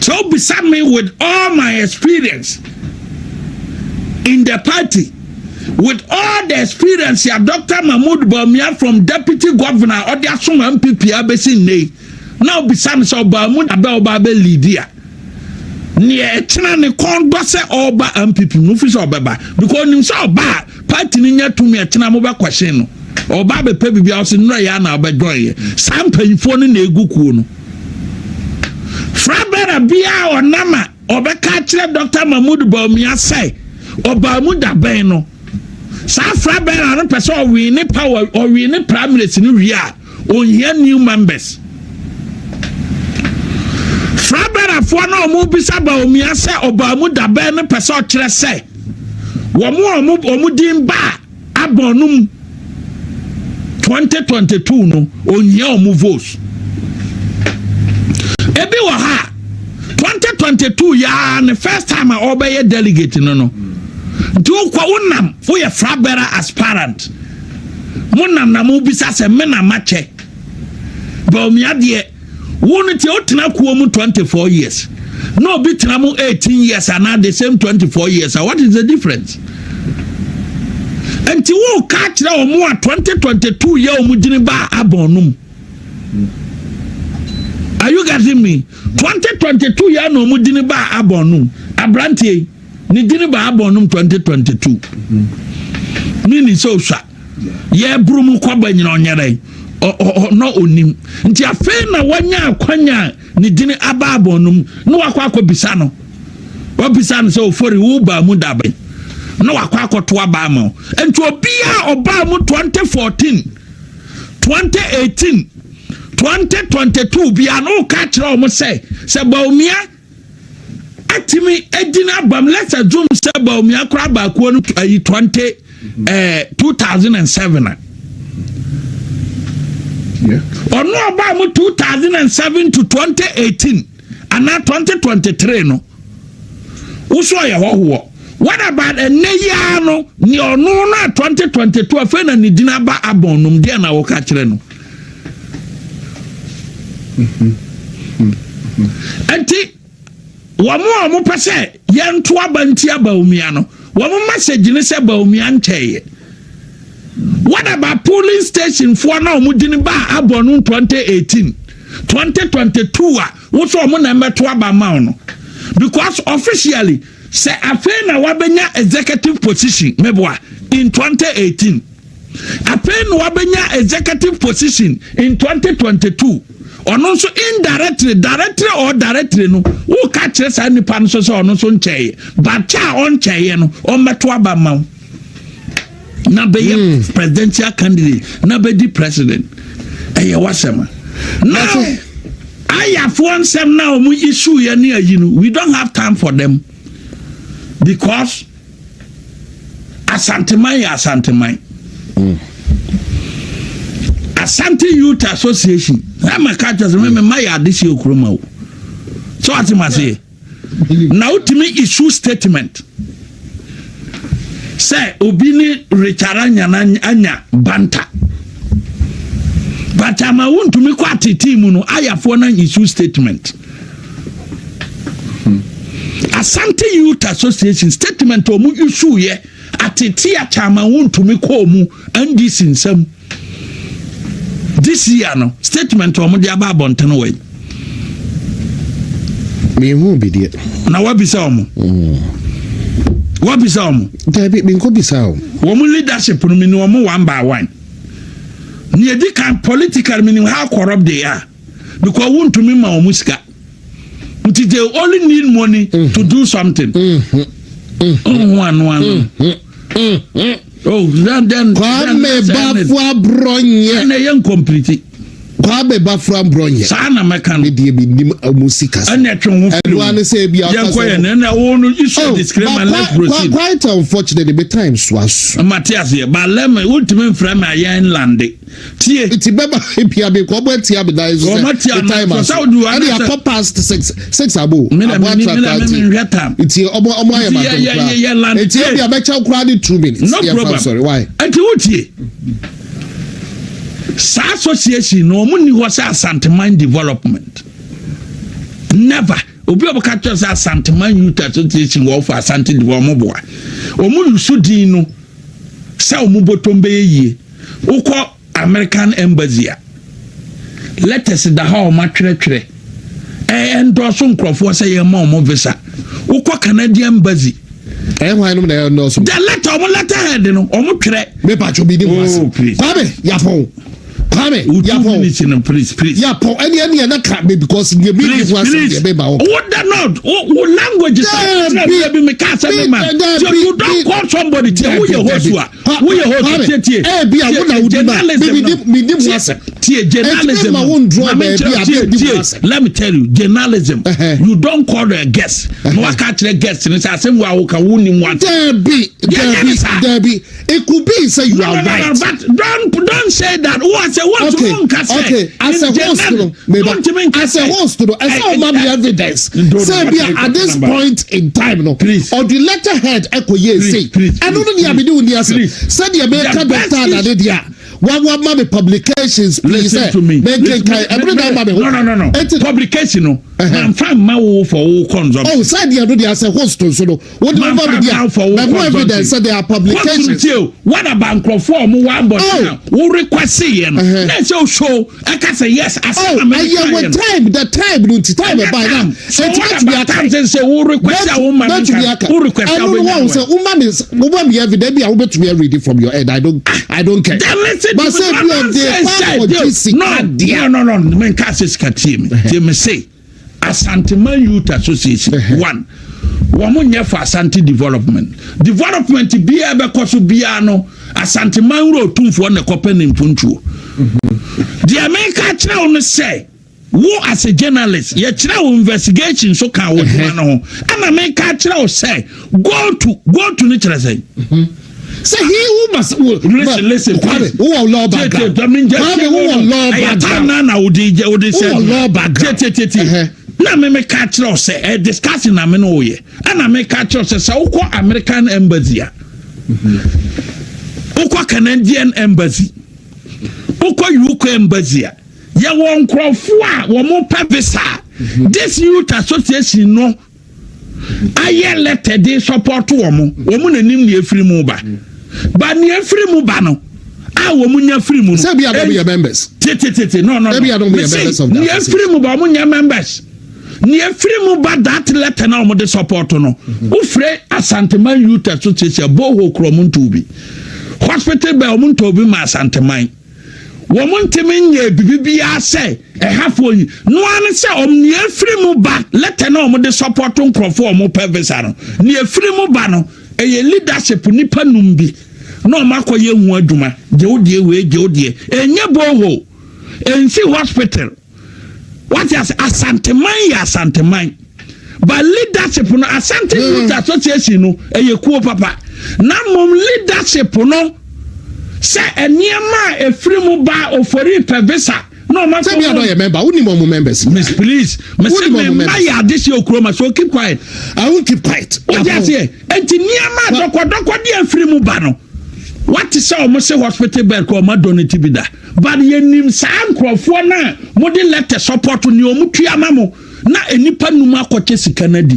So wobisa me, with all my experience in the party, with all the experience ya Dr Mahmood Bawumia from deputy governor ɔde asom NPP abɛsi nne yi, na obisa me sɛ ɔbaa mu abɛ ɔba abɛ lead a, neɛ ɛkyena ne kɔn dɔ sɛ ɔba NPP mu fi sɛ ɔbɛba, because onim sɛ ɔba a, party no nya tumi, ɛkyena mo bɛkɔhyɛn no, ɔba abɛpɛ biribi a ɔsɛ nnura yɛ ana ɔbɛdɔn yɛ. Saa mpanyinfoɔ no na egu kuo no. Flagbearer biara ɔnam a ɔbɛka akyerɛ Dr Mahmood Bawumia sɛ ɔbaa mu dabɛn no, saa flagbearer no pɛ sɛ ɔwin ne power, ɔwin ne primaries no wie a, ɔnhia new members. Flagbearerfoɔ no a wɔn bisa Bawumia sɛ ɔbaa mu dabɛn no pɛ sɛ ɔkyerɛ sɛ wɔn a wɔn din ba abɔn no mu 2022 no, ɔnhia wɔn votes. Ebi wɔ ha, 2022 yaa ne first time a ɔbɛyɛ delegate no. Nti wokɔ, wonam woyɛ flagbearer aspirant, monam na mobisa sɛ me na makyɛ Bawumia deɛ, wo no tie, wotena kuo mu 24 years na obi tena mu 18 years anaa the same 24 years a, what is the difference? Nti woka kyerɛ wɔn a 2022 yɛ wɔn gyini ba abɔn no mu. Are you getting me? 2022 yɛ na wɔn gyini ba abɔn no mu. Aberanteɛ yi ne gyini ba abɔn no mu 2022, meaning sɛ osua yɛ buru mu kɔba nyina ɔnyɛrɛ ɔ na onim. Nti afei na wanya akwanya a ne gyini aba abɔn no mu na wakɔ akɔ bisa no, wabisa no sɛ, "Ofori, wo baa mu dabe?" Na wakɔ akɔto aba ama wo. Nti obiara ɔbaa mu 2014, 2018, 2022 biara na woka kyerɛ wɔn sɛ Bawumia atumi agyina abam, let's assume sɛ Bawumia koraa baakuo no ayi 20 2007 a, ɔno ɔbaa mu 2007 to 2018 anaa 2023 no, woso ɔyɛ hɔhoɔ. What about ɛnɛ yi ara no, nea ɔno no a 2022 afei na ne din aba abɔn nom deɛ na wɔka kyerɛ no? Nti wɔn a wɔpɛ sɛ yɛnto aba nti aba Bawumia no, wɔn message ne sɛ Bawumia nkyɛeɛ. What about polling station foɔ na wɔn din ba abɔ no 2018, 2022 a wosɔ wɔn na mmɛto aba ma wo no? Because officially sɛ afei na wabɛnya executive position, meboa, in 2018, afei na wabɛnya executive position in 2022, ɔno nso indirectly, directly or directly no, woka kyerɛ saa nipa no nso sɛ ɔno nso nkyɛeɛ, bakyɛ a ɔnkyɛeɛ no, ɔmmɛto aba ma wo na bɛyɛ presidential candidate na bɛdi president. Ɛyɛ wasɛm a now ayafoɔ nsɛm na wɔn issue yɛ ne ayi no, we don't have time for them because Asanteman yɛ Asanteman. Asante Youth Association ɛma ka kyerɛ sɛ mɛmɛ ma yɛ ade si okurom o so ate ma se na wotumi issue statement sɛ obi ne Richard Anyana anya banta, but ama wontumi kɔ atete mu no, ayafoɔ no issue statement. Asante Youth Association statement a ɔmo issue yɛ atete akyama wontumi kɔɔ mu NDC nsɛm this year no, statement a ɔmo de aba abɔnten wɔ yi.
Mehu bi deɛ.
Na wabisa ɔmo, wabisa ɔmo?
Dabi, menkɔ bisa o.
Wɔn leadership no mi ni wɔn one by one nea edi kan political mi ni how corrupt they are, because wontumi ma wɔn sika, nti they only need money to do something. Nhun ano ano oh, then
Kwame Bafo Aborɔnyɛ.
Ɛna ɛyɛ incomplete.
Kwame Bafo Aborɔnyɛ.
Saa na mɛka no.
Ne deɛ bi nim ɔmo sika so.
Ɛna ɛtwe ho firi
Ɛno ano sɛ ebi aka
yɛn kɔ yɛn ɛna wɔn no issue
Oh,
disclaimer,
but
let's proceed.
Quite unfortunately, the time so aso.
Mate aseɛ, but let me, wontumi mfrɛ me a yɛn lande. Tie.
Nti bɛba ebia mi kɔ ɔmo atia mi dan so sɛ the time aso ɛne akɔ past 6, 6 abo abo atra kora nti nti ɔmo ayɛ ma dɔm kora nti ebi abɛkyɛw kora ne 2 minutes.
No problem.
Sorry, why?
Nti wotie, saa association no, ɔmo ni hɔ sɛ Asanteman development. Never. Obi a ɔbɛka kyerɛ sɛ Asanteman Youth Association wɔ for Asante development, ɔmo boa. Ɔmo yusu din no sɛ ɔmo bɔtɔm bɛyɛ yie. Wokɔ American Embassy a, letters da hɔ a ɔmo atwerɛtwerɛ ɛɛ ndɔɔso nkurɔfoɔ sɛ yɛn ma ɔmo visa. Wokɔ Canadian Embassy.
Ɛyɛ hwan nom na ɛyɛ ndɔɔso?
The letter, ɔmo letter head no, ɔmo twerɛ.
Mepa atwo bi di mu ase.
Oh, please.
Kwame Yapɔn, Kwame
Two
Yapɔn.
minutes no, please, please.
Yapɔn, ɛni ɛna ka mi because nye mi di mu ase deɛ bɛ ma wɔ.
Wo da not wo language sa
Dabi.
bi mi ka sɛ mi ma
Dabi.
you don call somebody. Tie, wo yɛ host a, wo yɛ host, tie, tie.
Ebi a wo na wo di ma mi di mu asɛm.
Tie, journalism.
Eti ma wo ndrɔ
Maame
baabi a
tie
bɛ di mu
tie
asɛm.
Let me tell you, journalism, you don call the guest na waka kyerɛ guest ni sɛ asɛm wo a woka wo ni mu ase.
Dabi.
Yeah,
Dabi.
sir.
Dabi, it could be say you
No,
are
no, no,
right.
no, but don't say that. Wo ase wo
Okay.
nka sɛ
Okay, as a host no, meba, as a host no, ɛsɛ ɔma mi evidence
No,
sɛ bi
what are you
at this
talking about?
point in time no,
Please.
ɔdi letterhead ɛkɔ yie
Please,
sei
please,
ɛno no
please,
ni abidi wo ni ase
please.
sɛdeɛ meka
The best
doctor adade deɛ wa ma mi publications, please.
Listen
Sɛ
to me.
mɛnkenkan ɛbɛrɛ na ama mi ho.
No.
Eti
Publication no, na nfa mma wo for wo consumption.
Oh, sɛdeɛ no deɛ, as a host nso no, wo de wo ma mi
Manfa for
deɛ
wo
mɛ ho evidence sɛ there are publications.
What o, what about nkurɔfoɔ a ɔmo wɔ abɔnten a wo request yɛ no na ɛsɛ o show ɛka sɛ yes, asɛm
Oh,
na mɛ
ɛyɛ with time, the time no nti time ɛba na
So
eti
what
bɛtumi
about
aka.
time sɛ wo request a wo ma mi
Bɛtumi
nka
aka
wo request a
ɛno
wo
no
nya
wɔn sɛ woma mi evidence bi a wobɛtumi read from your head, I don't care.
Then listen
But
to me.
say bi ɔde kɔ akɔgye sika deɛ.
No, menka sɛ sika. Tie me, tie me. Say Asanteman Youth Association one, wɔn mo nyɛ for Asante development. Development biara bɛkɔ so biara no, Asanteman wura Otumfoɔ na ɛkɔpɛ ne mpuntuo. Deɛ menka kyerɛ wo no sɛ wo as a journalist, yɛkyerɛ wo investigation so ka wo dwuma no ho, ɛna menka kyerɛ wo sɛ go to ne kyerɛ sɛ
Sɛ he who must who,
Listen, listen.
Kwame, who wɔ law background, Kwame, who wɔ law
Ɛyɛ time
background.
na wode gye wode sɛ
Wowɔ law background.
tie, tie, tie. Na me meka kyerɛ wo sɛ ɛ discussion na me ne woyɛ, ɛna meka kyerɛ wo sɛ wokɔ American Embassy a, wokɔ Canadian Embassy, wokɔ UK Embassy a, yɛwɔ nkurɔfoɔ a wɔn pɛ visa a this youth association no ayɛ letter de support wɔn. Wɔn n'anim nea efiri mu ba, ba nea efiri mu ba no a wɔn nya firi mu no.
Sɛ bi a dɔm yɛ members.
Tete, no.
Ebi a dɔm yɛ
Mese,
members of the
nea
association.
efiri mu ba, wɔn nyɛ members. Nea efiri mu ba, that letter na wɔn de support no, wofure Asanteman Youth Association borehole kuro, wɔn nto bi hospital bɛɛ, wɔn nto bi ma Asanteman. Wɔn ntumi nyɛ bibi biara sɛ ɛhafoɔ yi noa ne sɛ wɔn nea efiri mu ba, letter na wɔn de support nkurɔfoɔ a wɔn pɛ visa no, nea efiri mu ba no, ɛyɛ leadership nipa num bi na wɔn akɔyɛ hu adwuma. Gye wo deɛ wei, gye wo deɛ, ɛnyɛ borehole, ɛnsi hospital. Wate ase? Asanteman yɛ Asanteman, but leadership no, Asante Youth Association no, ɛyɛ kuo papa, na mmom leadership no sɛ nneɛma a efiri mu ba, Ofori pɛ visa na ɔma
Sɛ bi a dɔm yɛ member, wonim ɔmo members.
Miss, please, mese
Wonim
me
ɔmo
mma
members.
yɛ ade hyɛ okuro so keep quiet.
I won't keep quiet.
Wogye aseɛ? Nti nneɛma a dɔkɔdɔkɔ de afiri mu ba no, wate sɛ ɔmo se hospital bed kɔ ɔmo adonate bi da, but yɛnim saa nkurɔfoɔ no a mode letter support ne ɔmo tua ma mo na nipa num akɔkyɛ sika no adi.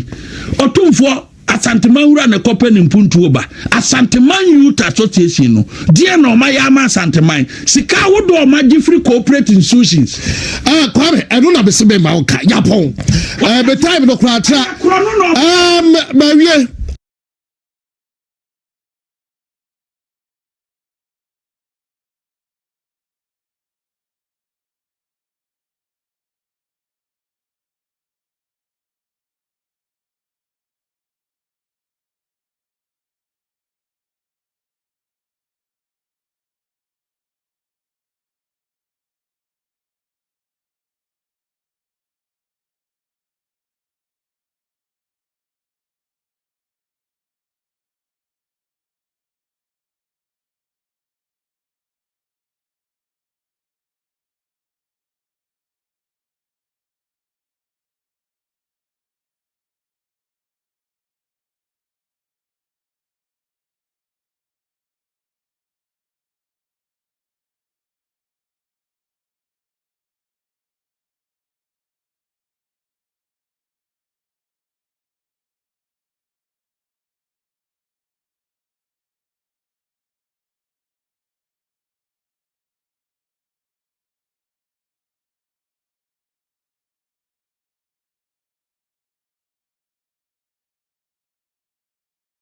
Ɔtumfoɔ Asanteman wura na ɛkɔpɛ ne mpuntuo ba. Asanteman Youth Association no deɛ na ɔma yɛ ama Asanteman sika ahodoɔ ɔma gye firi corporate institutions.
Kwame, ɛno na bɛsɛ bɛ ma wo ka yapɔn bɛ time no koraa tra.
Korɔ no na
Mawie.